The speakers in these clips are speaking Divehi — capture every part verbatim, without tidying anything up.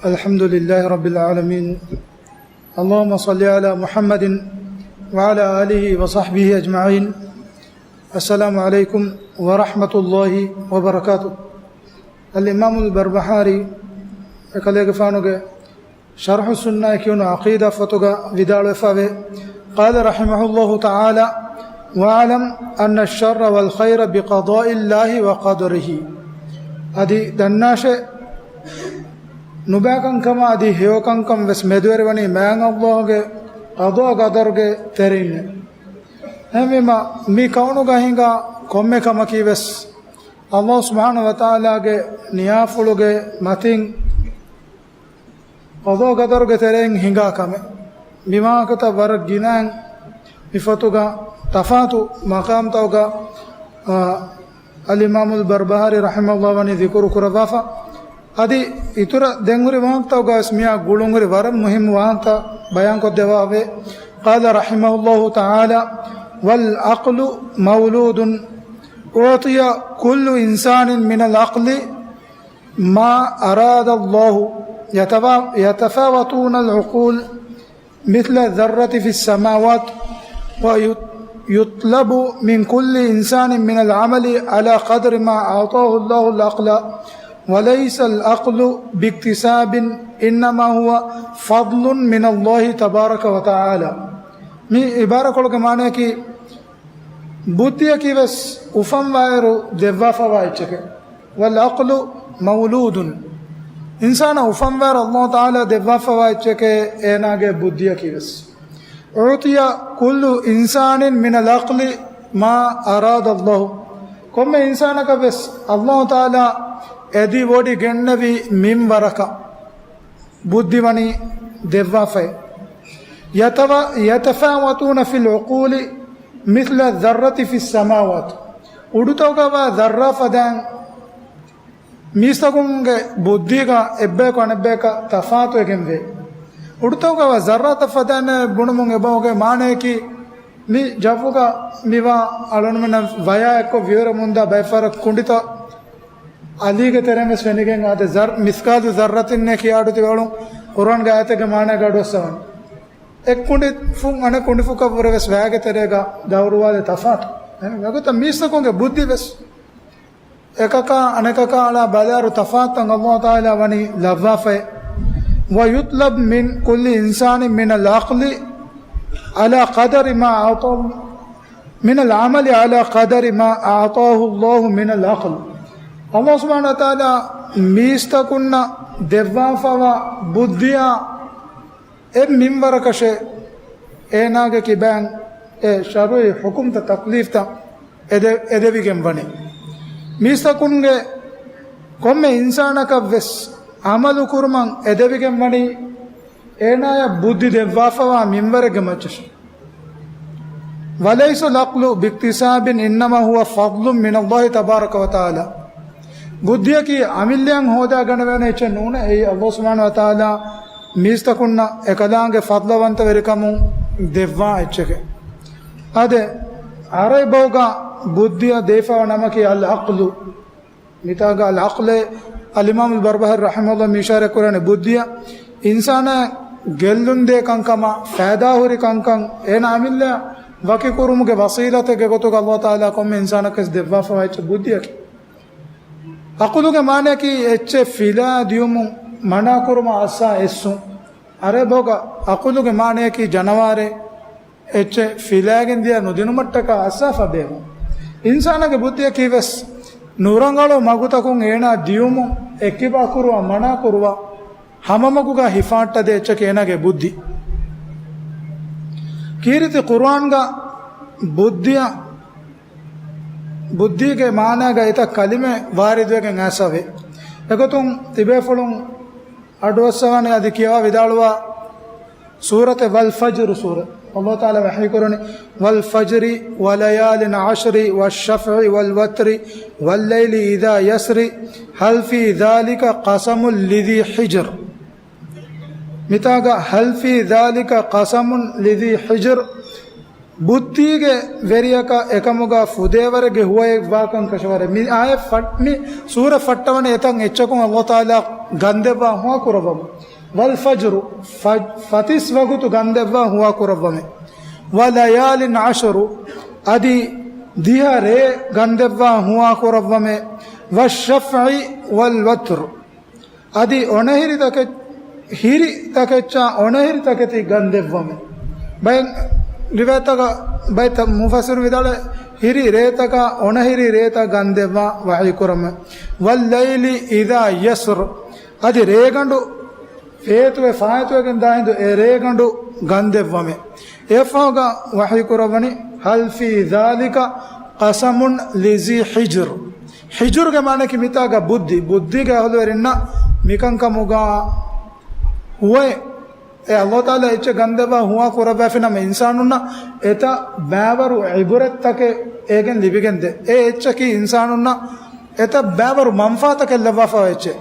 الحمد لله رب العالمين. اللهم صل على محمد وعلى آله وصحبه أجمعين. السلام عليكم ورحمة الله وبركاته. އަލްއިމާމުލް ބަރްބަހާރީ އެކަލޭގެފާނުގެ ޝަރްޙު ސުންނާއި ކިޔުނު ޢަޤީދާ ފޮތުގަ ވިދާޅުވެފަވޭ، قال رحمه الله تعالى: واعلم أن الشر والخير بقضاء الله وقدره. އަދި ދަންނާށޭ، ނުބައިކަންކަމާ އަދި ހެޔޮކަންކަން ވެސް މެދުވެރިވަނީ މާތް ﷲ ގެ ޤަޟާ ޤަދަރުގެ ތެރެއިންނޭ. އެހެންވީމަ، މި ކައުނުގަ ހިނގާ ކޮންމެ ކަމަކީ ވެސް ﷲ ސުބްޙާނަހޫ ވަތަޢާލާގެ ނިޔާފުޅުގެ މަތިން ޤަޟާ ޤަދަރުގެ ތެރެއިން ހިނގާ ކަމެއް. މި ވާހަކަތައް ވަރަށް ގިނައިން މި ފޮތުގަ ތަފާތު މަޤާމްތަކުގަ، އާ، އަލްއިމާމުލް ބަރްބަހާރީ ރަޙިމަހުﷲ ވަނީ ޛިކުރު ކުރައްވާފަ. އަދި އިތުރަށް ދެން ހުރި ވާހަކަތަކުގަ ވެސް މިއާ ގުޅުން ހުރި ވަރަށް މުހިއްމު ވާހަކަ ބަޔާންކޮށްދެއްވާފަވޭ. قال رحمه الله تعالى: والعقل مولود، أعطي كل إنسان من العقل ما أراد الله، يتفا-، يتفاوتون العقول مثل الذرة في السماوات، ويطلب من كل إنسان من العمل على قدر ما أعطاه الله العقل، وليس العقل باكتساب، إنما هو فضل من الله تبارك وتعالى. މި ޢިބާރާތްކޮޅުގެ މާނައަކީ، ބުއްދިއަކީ ވެސް އުފަންވާއިރު ދެއްވާފަވާ އެއްޗެކޭ. والعقل مولود. އިންސާނާ އުފަންވާއިރު ﷲ ތަޢާލާ ދެއްވާފަވާ އެއްޗެކޭ އޭނާގެ ބުއްދިއަކީ ވެސް. أعطي كل إنسان من العقل ما أراد الله. ކޮންމެ އިންސާނަކަށް ވެސް ﷲ ތަޢާލާ އެދި ވޮޑި ގެންނެވި މިންވަރަކަށް ބުއްދި ވަނީ ދެއްވާފައޭ. يتفا-، يتفاوتون في العقول مثل الذرة في السماوات. އުޑުތަކުގަވާ ޒައްރާ ފަދައިން މީސްތަކުންގެ ބުއްދީގަ އެއްބަޔަކު އަނެއްބަޔަކަށް ތަފާތުވެގެންވޭ. އުޑުތަކުގަވާ ޒައްރާތައް ފަދައިން ބުނުމުން އެބަހުގެ މާނަޔަކީ، މި ޖައްވުގަ މިވާ އަޅުންމެންނަށް ވަޔާ އެއްކޮށް ވިއުރެމުންދާ ބައެއްފަހަރަށް ކުނޑިތައް އަލީގެ ތެރެއިން ވެސް ފެނިގެން އާދެ، ޒަރް-، މިސްޤާލު ޒައްރަތިންނޭ ކިޔާ އަޑު ތިބޭފުޅުން ޤުރްއާންގެ އާޔަތެއްގެ މާނައިގަ އަޑުއައްސަވަން. އެއް ކުނޑިފުން އަނެއް ކުނޑިފުކަށްވުރެ ވެސް ވަޔާގެ ތެރޭގަ ދައުރުވާލޭ ތަފާތު. އެހެން އެގޮތަށް މީސްތަކުންގެ ބުއްދި ވެސް އެކަކާ އަނެކަކާ އަޅާ ބަލާއިރު ތަފާތުތައް ﷲ ތަޢާލާ ވަނީ ލައްވާފައޭ. ويطلب من كل إنسان من العقل على قدر ما أعطاه، من العمل على قدر ما أعطاه الله من العقل. ﷲ ސުބްޙާނަހޫ ވަތަޢާލާ މީސްތަކުންނަށް ދެއްވާފަވާ ބުއްދިއާ އެއް މިންވަރަކަށޭ އޭނާގެ ކިބައިން އެ ޝަރުޢީ ޙުކުމްތައް ތަކްލީފްތައް އެދެ-، އެދެވިގެން ވަނީ. މީސްތަކުންގެ ކޮންމެ އިންސާނަކަށް ވެސް ޢަމަލު ކުރުމަށް އެދެވިގެން ވަނީ އޭނާޔަށް ބުއްދި ދެއްވާފަވާ މިންވަރެއްގެ މައްޗަށް. وليس العقل باكتساب، إنما هو فضل من الله تبارك وتعالى. ބުއްދިއަކީ އަމިއްލައިން ހޯދާގަނެވޭނެ އެއްޗެއް ނޫނޭ، އެއީ ﷲ ސުބްޙާނަހޫ ވަތަޢާލާ މީސްތަކުންނަށް އެކަލާނގެ ފަޟްލަވަންތަވެރިކަމުން ދެއްވާ އެއްޗެކޭ. އާދެ، ޢަރަބި ބަހުގަ ބުއްދިއަށް ދެވިފައިވާ ނަމަކީ އަލްޢަޤްލު. މިތާގަ އަލްޢަޤްލޭ އަލްއިމާމުލް ބަރްބަހާރީ ރަޙިމަހުﷲ މި އިޝާރަތް ކުރާނެ ބުއްދިއަށް އިންސާނާ ގެއްލުންދޭ ކަންކަމާ، ފައިދާހުރި ކަންކަން، އޭނާ އަމިއްލަ ވަކިކުރުމުގެ ވަސީލަތެއްގެ ގޮތުގަ ﷲ ތަޢާލާ ކޮންމެ އިންސާނަކަށް ދެއްވާފަވާ އެއްޗެއް ބުއްދިއަކީ. ޢަޤުލުގެ މާނައަކީ އެއްޗެއް ފިލާ ދިޔުމުން މަނާކުރުމަށް އައްސާ އެއްސުން. ޢަރަބި ބަހުގަ ޢަޤުލުގެ މާނައަކީ ޖަނަވާރެއް އެއްޗެއް ފިލާގެން ދިޔަ ނުދިނުމަށްޓަކާ އައްސާފަ ބޭއްވުން. އިންސާނާގެ ބުއްދިއަކީ ވެސް ނުރަނގަޅު މަގުތަކުން އޭނާ ދިޔުމުން އެއްކިބާކުރުވާ، މަނާކުރުވާ، ހަމަމަގުގަ ހިފާއްޓަދޭ އެއްޗަކީ އޭނާގެ ބުއްދި. ކީރިތި ޤުރުއާންގަ ބުއްދިއަށް، ބުއްދީގެ މާނާގަ އެތައް ކަލިމަ ވާރިދުވެގެން އައިސްފަވޭ. އެގޮތުން ތިބޭފުޅުން އަޑުއައްސަވާނެ އަދި ކިޔަވާ ވިދާޅުވާ ސޫރަތެއް ވަލް ފަޖްރު ސޫރަ. ﷲ ތަޢާލާ ވަޙީކުރަނީ، وَالْفَجْرِ وَلَيَالٍ عَشْرٍ وَالشَّفْعِ وَالْوَتْرِ وَاللَّيْلِ إِذَا يَسْرِ هَلْ فِي ذَلِكَ قَسَمٌ لِذِي حِجْرٍ. މިތާގަ هَلْ فِي ذَلِكَ قَسَمٌ لِذِي حِجْرٍ، ބުއްދީގެ ވެރިޔަކަށް އެކަމުގަ ފުދޭވަރެއްގެ ހުވައެއް ވާކަން ކަށަވަރެއް. މި އާޔަތް ފަ-، މި ސޫރަ ފައްޓަވަނީ އެތަން އެއްޗަކުން ﷲ ތަޢާލާ ގަންދެއްވާ ހުވާ ކުރައްވަމު. ވަލް ފަޖްރު، ފަ-، ފަތިސް ވަގުތު ގަންދެއްވާ ހުވާ ކުރައްވަމެ. ވަލަޔާލިން ޢަޝްރު، އަދި ދިހަ ރޭ ގަންދެއްވާ ހުވާ ކުރައްވަމެ. ވައްޝަފްޢި ވަލް ވަތްރު، އަދި އޮނަހިރި ތަކެއް-، ހިރި ތަކެއްޗާ އޮނަހިރި ތަކެތި ގަންދެއްވަމެ. ބައެއް ރިވާޔަތަކަށް ބައެއް މުފައްސިރު ވިދާޅުވޭ، ހިރި ރޭތަކާ އޮނަހިރި ރޭތައް ގަންދެއްވާ ވަޙީ ކުރަމެ. ވައްލައިލި އިޛާ ޔަސްރު، އަދި ރޭގަނޑު ފޭތުވެ ފާއިތުވެގެން ދާ ހިނދު އެ ރޭގަނޑު ގަންދެއްވަމެ. އެއަށްފަހުގަ ވަޙީ ކުރައްވަނީ، ހަލް ފީ ޛާލިކަ ޤަސަމުން ލިޛީ ޙިޖްރު. ޙިޖުރުގެ މާނައަކީ މިތާގަ ބުއްދި، ބުއްދީގެ އަހުލުވެރިންނަށް މިކަންކަމުގަ ހުވައެއް، އެ ﷲ ތަޢާލާ އެއްޗެއް ގަންދެއްވާ ހުވާ ކުރައްވާފިނަމަ އިންސާނުންނަށް އެތައް ބައިވަރު ޢިބުރަތްތަކެއް އޭގެން ލިބިގެންދޭ. އެ އެއްޗަކީ އިންސާނުންނަށް އެތައް ބައިވަރު މަންފާތަކެއް ލައްވާފައިވާ އެއްޗެއް.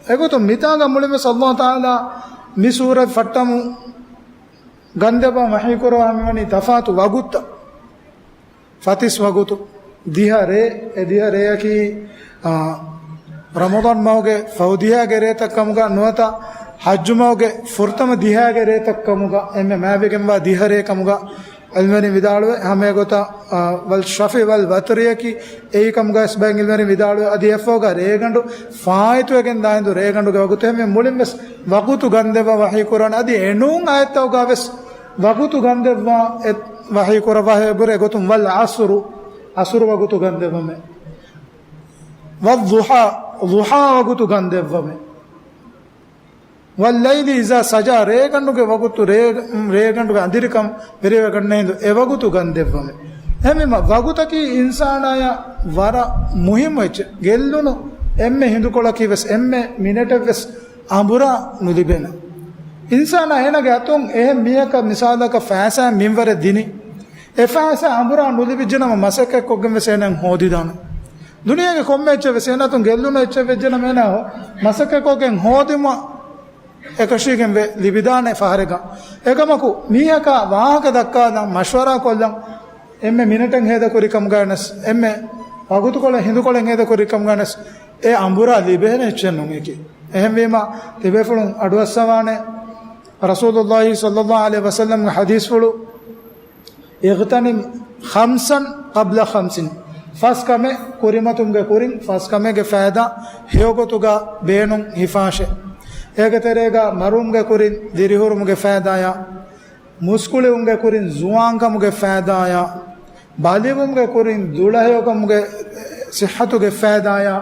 އެގޮތުން މިތާގަ މުޅިންވެސް ﷲ ތަޢާލާ މި ސޫރަތް ފައްޓަމުން ގަންދެއްވާ ވަޙީކުރައްވާ މިވަނީ ތަފާތު ވަގުތުތައް. ފަތިސް ވަގުތު، ދިހަ ރޭ، އެ ދިހަ ރެޔަކީ، އާ، ރަމަޟާން މަހުގެ ފަހު ދިހައިގެ ރޭތައް ކަމުގަ ނުވަތަ ޙައްޖު މަހުގެ ފުރަތަމަ ދިހައިގެ ރޭތައް ކަމުގަ އެންމެ މާތްވެގެންވާ ދިހަ ރޭ ކަމުގަ ޢިލްމުވެރިން ވިދާޅުވޭ. ހަމަ އެގޮތަށް، އާ، ވަލް ޝަފްޢި ވަލް ވަތްރިއަކީ އެއީ ކަމުގަ ވެސް ބައެއް ޢިލްމުވެރިން ވިދާޅުވޭ. އަދި އެއަށްފަހުގަ ރޭގަނޑު ފާއިތުވެގެން ދާ ހިނދު ރޭގަނޑުގެ ވަގުތު. އެހެންވެ މުޅިންވެސް ވަގުތު ގަންދެއްވާ ވަޙީ ކުރަން. އަދި އެނޫން އާޔަތްތަކުގަ ވެސް ވަގުތު ގަންދެއްވާ އެ ވަޙީ ކުރައްވާ އެބުރޭ ގޮތުން، ވަލް ޢަޞްރު، ޢަޞްރު ވަގުތު ގަންދެއްވަމެ. ވައްޟުޙާ، ޟުޙާ ވަގުތު ގަންދެއްވަމެ. ވައްލައިލި އިޒާ ސަޖާ، ރޭގަނޑުގެ ވަގުތު، ރޭ-، ރޭގަނޑުގެ އަނދިރިކަން ވެރިވެގަންނަ ހިނދު އެ ވަގުތު ގަންދެއްވަމެ. އެހެންވީމަ، ވަގުތަކީ އިންސާނާޔަށް ވަރަށް މުހިއްމު އެއްޗެއް. ގެއްލުނު އެންމެ ހިނދުކޮޅަކީ ވެސް، އެންމެ މިނެޓެއް ވެސް އަނބުރާ ނުލިބޭނެ. އިންސާނާ އޭނާގެ އަތުން އެހެން މީހަކަށް މިސާލަކަށް ފައިސާ މިންވަރެއް ދިނީ، އެ ފައިސާ އަނބުރާ ނުލިބިއްޖެނަމަ މަސައްކަތްކޮށްގެން ވެސް އޭނަ ހޯދިދާނެ. ދުނިޔޭގެ ކޮންމެ އެއްޗެއް ވެސް އޭނާ އަތުން ގެއްލުނު އެއްޗެއް ވެއްޖެނަމަ އޭނާ ހޯ-، މަސައްކަތްކޮށްގެން ހޯދުމަށް އެކަށީގެން ވެ ލިބިދާނެ ފަހަރެއްގަ. އެކަމަކު މީހަކާ ވާހަކަ ދައްކާލަން މަޝްވަރާ ކޮށްލަން އެންމެ މިނެޓެއް ހޭދަކުރި ކަމުގަ ނަސް، އެންމެ ވަގުތުކޮޅެއް ހިނދުކޮޅެއް ހޭދަކުރި ކަމުގަ ނަސް، އެ އަނބުރާ ލިބޭނެ އެއްޗެއް ނޫން އެކި. އެހެންވީމަ، ތިބޭފުޅުން އަޑުއައްސަވާނެ، ރަސޫލުﷲ ޞައްލަﷲ ޢަލައިހި ވަސައްލަމްގެ ޙަދީޘްފުޅު، اغتنم خمسا قبل خمس، ފަސް ކަމެއް ކުރިމަތުމުގެ ކުރިން، ފަސް ކަމެއްގެ ފައިދާ ހެޔޮގޮތުގަ ބޭނުން ހިފާށޭ. އޭގެ ތެރޭގަ މަރުވުމުގެ ކުރިން ދިރިހުރުމުގެ ފައިދާޔާ، މުސްކުޅިވުމުގެ ކުރިން ޒުވާންކަމުގެ ފައިދާޔާ، ބަލިވުމުގެ ކުރިން ދުޅަހެޔޮކަމުގެ ޞިއްޙަތުގެ ފައިދާޔާ،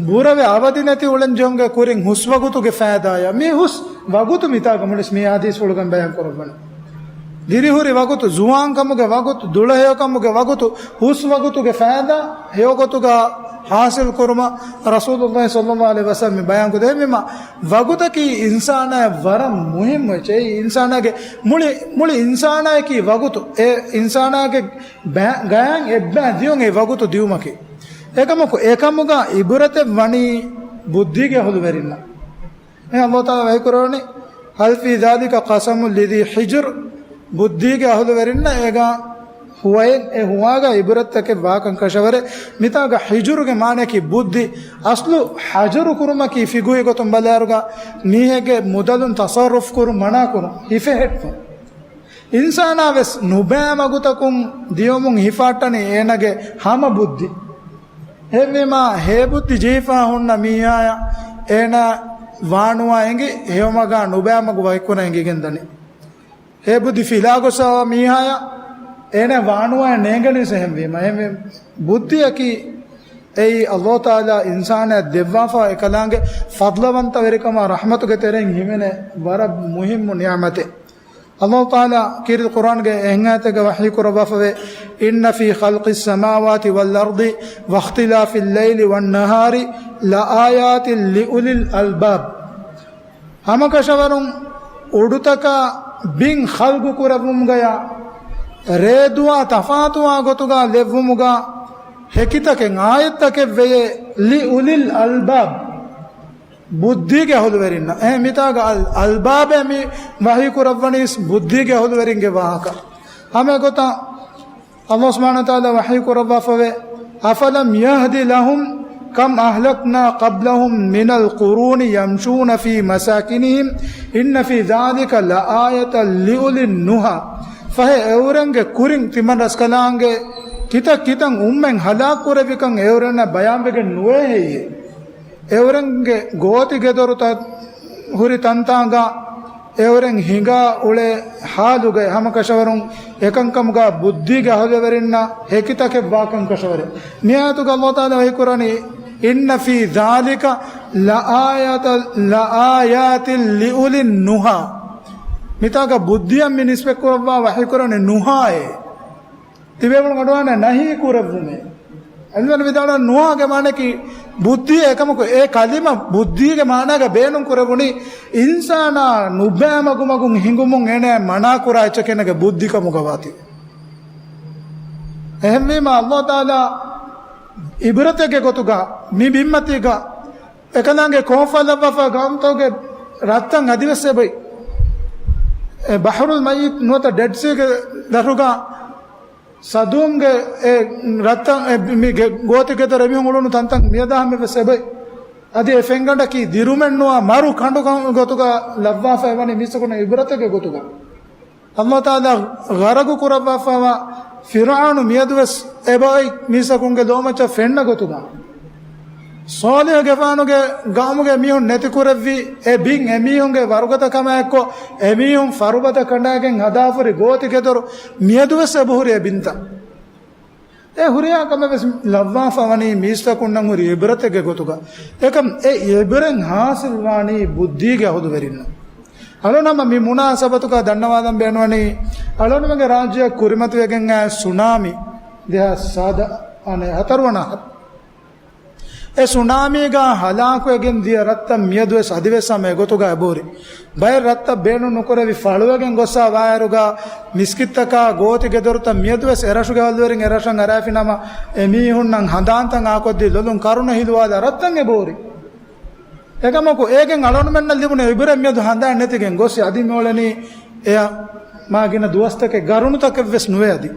ބުރަވެ އަވަދި ނެތި އުޅެން ޖެހުމުގެ ކުރިން ހުސްވަގުތުގެ ފައިދާޔާ، މި ހުސް ވަގުތު މިތާގަ މުޅިސް މި ޙަދީޘްފުޅުގަން ބަޔާން ކުރައްވަނީ. ދިރިހުރި ވަގުތު، ޒުވާންކަމުގެ ވަގުތު، ދުޅަހެޔޮކަމުގެ ވަގުތު، ހުސް ވަގުތުގެ ފައިދާ ހެޔޮގޮތުގަ ޙާޞިލް ކުރުމަށް ރަސޫލުﷲ ޞައްލަﷲ ޢަލައިހި ވަސައްލަމް ބަޔާން ކުރެއްވީމަ، ވަގުތަކީ އިންސާނާއަށް ވަރަށް މުހިއްމު އެއްޗެއް. އެއީ އިންސާނާގެ މުޅި، މުޅި އިންސާނާއަކީ ވަގުތު. އެ އިންސާނާގެ ބައި-، ގަޔަށް އެއްބައި ދިޔުން އެ ވަގުތު ދިޔުމަކީ. އެކަމަކު އެކަމުގަ ޢިބުރަތެއް ވަނީ ބުއްދީގެ އަހުލުވެރިންނަށް. އެ ﷲ ތަޢާލާ ވަޙީ ކުރައްވަނީ، هل في ذلك قسم لذي حجر، ބުއްދީގެ އަހުލުވެރިންނަށް އޭގަ ހުވައެއް، އެ ހުވާގަ ޢިބުރަތްތަކެއް ވާކަން ކަށަވަރޭ. މިތާގަ ޙިޖުރުގެ މާނައަކީ ބުއްދި. އަސްލު ޙަޖަރު ކުރުމަކީ ފިޤުހީ ގޮތުން ބަލާއިރުގަ މީހެއްގެ މުދަލުން ތަޞައްރުފު ކުރުން މަނާ ކުރުން، ހިފެހެއްޓުން. އިންސާނާ ވެސް ނުބައި މަގުތަކުން ދިޔުމުން ހިފާއްޓަނީ އޭނާގެ ހަމަ ބުއްދި. އެހެންވީމާ، ހޭ ބުއްދި ޖެހިފާ ހުންނަ މީހާޔަށް އޭނާ ވާނުވާ އެނގި، ހެޔޮމަގާ ނުބައި މަގު ވަކިކުރަން އެނގިގެންދަނީ. ހޭ ބުއްދި ފިލާގޮސް އައި މީހާޔަށް އޭނާ ވާނުވާ ނޭނގެނީސް އެހެންވީމަ. އެހެންވީ، ބުއްދިއަކީ އެއީ ﷲ ތަޢާލާ އިންސާނާއަށް ދެއްވާފާ އެކަލާނގެ ފަޟްލަވަންތަވެރިކަމާ ރަޙްމަތުގެ ތެރެއިން ހިމެނޭ ވަރަށް މުހިއްމު ނިޢުމަތެއް. ﷲ ތަޢާލާ ކީރިތި ޤުރްއާންގެ އެހެން އާޔަތެއްގަ ވަޙީ ކުރައްވާފަވޭ، إن في خلق السماوات والأرض واختلاف الليل والنهار لآيات لأولي الألباب. ހަމަކަށަވަރުން އުޑުތަކާ ބިން ޚަލްޤު ކުރެއްވުމުގަޔާ، ރޭދުވާ ތަފާތުވާ ގޮތުގަ ލެއްވުމުގަ ހެކިތަކެއް އާޔަތްތަކެއް ވެޔޭ، ލިއުލިލް އަލްބާބް، ބުއްދީގެ އަހުލުވެރިންނަށް. އެހެން މިތާގަ އަލް އަލްބާބޭ މި ވަޙީ ކުރައްވަނީސް ބުއްދީގެ އަހުލުވެރިންގެ ވާހަކަ. ހަމަ އެގޮތަށް އަﷲ ސުބްޙާނަހޫ ވަތަޢާލާ ވަޙީ ކުރައްވާފަވޭ، أَفَلَمْ يَهْدِ لَهُمْ كَمْ أَهْلَكْنَا قَبْلَهُم مِّنَ الْقُرُونِ يَمْشُونَ فِي مَسَاكِنِهِمْ إِنَّ فِي ذَلِكَ لَآيَةً لِأُولِي النُّهَىٰ. ފަހެ އެއުރެންގެ ކުރިން ތިމަން ރަސްކަލާނގެ ކިތައް ކިތައް އުއްމަތް ހަލާކު ކުރެއްވިކަން އެއުރެންނަށް ބަޔާންވެގެން ނުވޭ ހެއްޔޭ؟ އެއުރެންގެ ގޯތި ގެދޮރުތައް ހުރި ތަންތާނގަ އެއުރެން ހިނގާ އުޅޭ ހާލުގައި ހަމަކަށަވަރުން އެކަންކަމުގަ ބުއްދީގެ އަހުލުވެރިންނަށް ހެކިތަކެއް ވާކަން ކަށަވަރެއް. މިއާޔަތުގަ އަﷲ ތަޢާލާ ވަޙީކުރަނީ، إِنَّ فِي ذَٰلِكَ لَآيَةً، لَآيَاتٍ لِأُولِي النُّهَىٰ. މިތާގަ ބުއްދިއަށް މި ނިސްބަތްކުރައްވާ ވަޙީކުރަނީ ނުހާއޭ. ތިބޭފުޅުން އަޑުއަހަން ނަހީ ކުރެއްވުމޭ. އެންމެން ވިދާޅުވާ ނުހާގެ މާނައަކީ ބުއްދީ. އެކަމަކު އެ ކަލިމަ ބުއްދީގެ މާނާގަ ބޭނުން ކުރެވުނީ އިންސާނާ ނުބައި މަގުމަގުން ހިނގުމުން އޭނަ މަނާ ކުރާ އެއްޗެކޭ އޭނަގެ ބުއްދި ކަމުގަ ވާތީ. އެހެންވީމަ އަﷲ ތަޢާލާ އިބްރަތެއްގެ ގޮތުގަ މި ބިންމަތީގަ އެކަލާނގެ ކޯފާ ލައްވާފަ ގައުމުތަކުގެ ރަށްތައް އަދިވެސް އެބައި. އެ ބަޙްރުލް މައްޔިތް ނުވަތަ ޑެޑް ސީގެ ދަށުގަ ސަދޫމްގެ އެ ރަށްތައް އެ މި ގެ-، ގޯތި ގެދޮރު އެމީހުން އުޅުނު ތަންތަން މިއަދާހަމަ ވެސް އެބައި. އަދި އެ ފެންގަނޑަކީ ދިރުމެއް ނުވާ މަރު ކަނޑު ގޮ-، ގޮތުގަ ލައްވާފަ އެވަނީ މީސްތަކުންނަށް އިބްރަތެއްގެ ގޮތުގަ. އަﷲ ތަޢާލާ ޣަރަޤު ކުރައްވާފައިވާ ފިރްޢައުނު މިއަދުވެސް އެބައި މީސްތަކުންގެ ލޯމައްޗަށް ފެންނަ ގޮތުގަ. ޞާލިޙުގެފާނުގެ ގައުމުގެ މީހުން ނެތިކުރެއްވި އެ ބިން އެމީހުންގެ ވަރުގަދަކަމާއެއްކޮށް، އެމީހުން ފަރުބަދަ ކަނޑާގެން ހަދާފަހުރި ގޯތި ގެދޮރު މިއަދުވެސް އެބަހުރި އެ ބިންތައް. އެ ހުރިހާ ކަމެއް ވެސް ލައްވާފަ ވަނީ މީސްތަކުންނަށް ހުރި އިބްރަތެއްގެ ގޮތުގަ. އެކަމް އެ އިބްރަތް ހާސިލް ވާނީ ބުއްދީގެ އަހުލުވެރިންނަށް. އަޅުނަމަ މި މުނާސަބަތުގަ ދަންނަވާލަން ބޭނުންވަނީ، އަޅުނަމަގެ ރާއްޖެއަށް ކުރިމަތިވެގެން އައި ސުނާމީ ދެހާސް ސާދަ އަނެއް ހަތަރުވަނަ އަހަރު. އެ ސުނާމީގަ ހަލާކުވެގެން ދިޔަ ރަށްތައް މިއަދުވެސް އަދިވެސް ހަމަ އެގޮތުގަ އެބަހުރި. ބައެއް ރަށްތައް ބޭނުން ނުކުރެވި ފަޅުވެގެން ގޮއްސާ ވާއިރުގަ މިސްކިތްތަކާ ގޯތި ގެދޮރުތައް މިއަދުވެސް އެރަށުގެ އަހުލުވެރިން އެރަށަށް އަރާފިނަމަ، އެމީހުންނަށް ހަނދާންތައް އާކޮށްދީ ލޮލުން ކަރުނަ ހިލުވާލާ ރަށްތައް އެބަހުރި. އެކަމަކު އޭގެން އަޅުންމެންނަށް ލިބުނު އިބްރަތް މިއަދު ހަނދާން ނެތިގެން ގޮސް އަދި މިއުޅެނީ އެޔަށް މާ ގިނަ ދުވަސްތަކެއް ގަރުނުތަކެއް ވެސް ނުވޭ އަދި.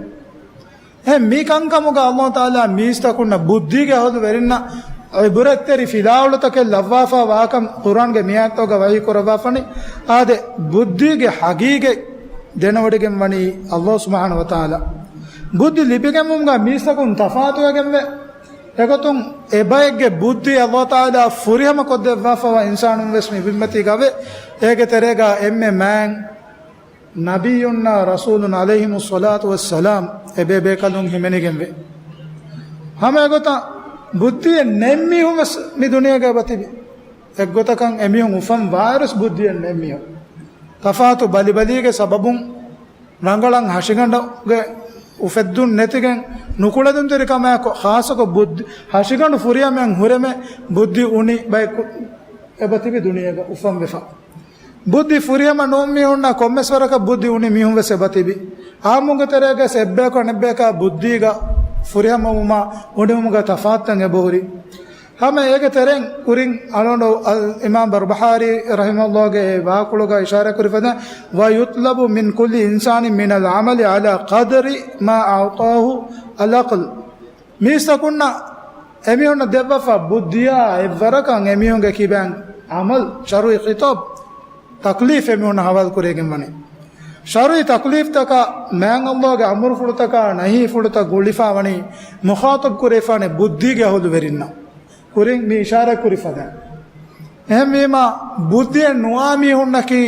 އެހެން މި ކަންކަމުގަ އަﷲ ތަޢާލާ މީސްތަކުންނަށް ބުއްދީގެ އަހުލުވެރިންނަށް އިބްރަތްތެރި ފިލާވަޅުތަކެއް ލައްވާފަ ވާކަން ޤުރްއާންގެ މިއާޔަތުގަ ވަޙީ ކުރައްވާފަނި. އާދެ، ބުއްދީގެ ޙަޤީޤަތް ދެނެވޮޑިގެން ވަނީ އަﷲ ސުބްޙާނަހޫ ވަތަޢާލާ. ބުއްދި ލިބިގެންވުމުގަ މީސްތަކުން ތަފާތުވެގެންވޭ. އެގޮތުން އެބައެއްގެ ބުއްދި އަﷲ ތަޢާލާ ފުރިހަމަ ކޮށްދެއްވާފަވާ އިންސާނުން ވެސް މި ބިންމަތީގަ ވޭ. އޭގެ ތެރޭގަ އެންމެ މާތް ނަބިއްޔުންނާ ރަސޫލުން ޢަލައިހިމުއްޞަލާތު ވައްސަލާމް އެބޭބޭކަލުން ހިމެނިގެންވޭ. ހަމަ އެގޮތަށް ބުއްދިއެއް ނެތް މީހުން ވެސް މި ދުނިޔޭގަ އެބަތިބި. އެއްގޮތަކަށް އެމީހުން އުފަން ވާއިރުސް ބުއްދިއެއް ނެތް މީހުން. ތަފާތު ބަލިބަލީގެ ސަބަބުން ރަނގަޅަށް ހަށިގަނޑުގެ އުފެއްދުން ނެތިގެން ނުކުޅެދުންތެރިކަމާއެކު، ޚާއްޞަކޮށް ބުއްދި ހަށިގަނޑު ފުރިހަމައިން ހުރެމެ ބުއްދި އުނި ބަޔަކު އެބަތިބި ދުނިޔޭގަ އުފަންވެފަ. ބުއްދި ފުރިހަމަ ނޫން މީހުންނާ ކޮންމެސް ވަރަކަށް ބުއްދި އުނި މީހުން ވެސް އެބަތިބި. އާއްމުންގެ ތެރޭގަސް އެއްބަޔަކު އަނެއްބަޔަކާ ބުއްދީގަ ފުރިހަމަވުމާ އުނިވުމުގަ ތަފާތުތައް އެބަހުރި. ހަމަ އޭގެ ތެރެއިން ކުރިން އަޅުގަނޑު އަލް އިމާމް ބަރުބަހާރީ ރަޙިމަހުﷲގެ އެ ވާކުޅުގަ އިޝާރާތް ކުރި ފަދަ، وَيُطْلَبُ مِنْ كُلِّ إِنْسَانٍ مِنَ الْعَمَلِ عَلَىٰ قَدْرِ مَا أَعْطَاهُ الْعَقْلُ. މީސްތަކުންނަށް އެމީހުންނަށް ދެއްވާފަ ބުއްދިއާ އެއްވަރަކަށް އެމީހުންގެ ކިބައިން ޢަމަލު، ޝަރުޢީ ޚިޠާބު، ތަކްލީފް އެމީހުންނަށް ހަވާލު ކުރެވިގެން ވަނީ. ޝަރުޢީ ތަކްލީފްތަކަށް މާތް އަﷲގެ އަމުރުފުޅުތަކާ ނަހީފުޅުތައް ގުޅިފަ ވަނީ މުޚާޠަބް ކުރެވިފާނެ ބުއްދީގެ އަހުލުވެރިންނަށް. ކުރިން މި އިޝާރާތް ކުރި ފަދަ. އެހެންވީމާ، ބުއްދިއެއް ނުވާ މީހުންނަކީ،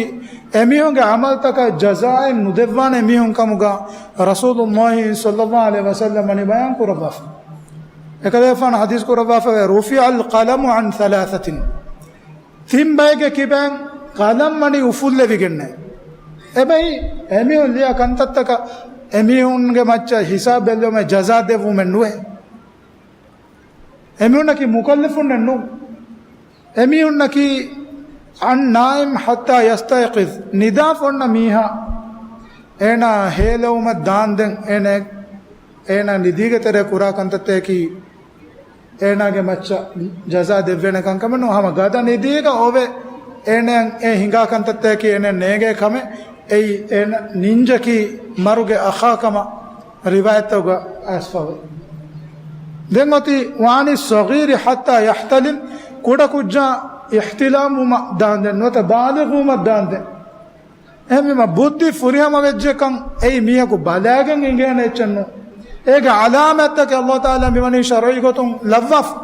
އެމީހުންގެ ޢަމަލުތަކަށް ޖަޒާއެއް ނުދެއްވާނެ މީހުން ކަމުގަ ރަސޫލުﷲ ޞައްލަﷲ ޢަލައިހި ވަސައްލަމް ވަނީ ބަޔާން ކުރައްވާފަ. އެކަލޭގެފާނު ޙަދީޘް ކުރައްވާފަވޭ، رُفِعَ الْقَلَمُ عَنْ ثَلَاثَةٍ. ތިން ބައެއްގެ ކިބައިން ޤަލަމް ވަނީ އުފުއްލެވިގެންނޭ. އެބައި އެމީހުން ލިޔާ ކަންތައްތަކަށް އެމީހުންގެ މައްޗަށް ހިސާބް ބެއްލެވުމެއް ޖަޒާ ދެއްވުމެއް ނުވޭ. އެމީހުންނަކީ މުކައްލަފުންނެއް ނޫން. އެމީހުންނަކީ النَّائِمُ حَتَّىٰ يَسْتَيْقِظَ، ނިދާފަ އޮންނަ މީހާ، އޭނާ ހޭލެވުމަށް ދާންދެން އޭނާ، އޭނާ ނިދީގެ ތެރޭ ކުރާ ކަންތައްތަކަކީ އޭނާގެ މައްޗަށް ޖަޒާ ދެއްވޭނެ ކަންކަމެއް ނޫން. ހަމަ ގަދަ ނިދީގަ އޮވެ އޭނާ އެ ހިނގާ ކަންތައްތަކަކީ އޭނާ ނޭނގޭ ކަމެއް. އެއީ އޭނަ ނިންޖަކީ މަރުގެ އަޚާ ކަމަށް ރިވާޔަތްތަކުގަ އައިސްފަވޭ. ދެން އޮތީ، "وعن الصغير حتى يحتلم"، ކުޑަކުއްޖާ އިޙްތިލާމް ވުމަށް ދާންދެން، ނުވަތަ ބާލިޣު ވުމަށް ދާންދެން. އެހެންވީމަ ބުއްދި ފުރިހަމަ ވެއްޖެކަން އެއީ މީހަކު ބަލާގެން އިނގޭނެ އެއްޗެއް ނޫން. އޭގެ ޢަލާމަތްތަކެއް ﷲ ތަޢާލާ މިވަނީ ޝަރުޢީ ގޮތުން ލައްވާފަ.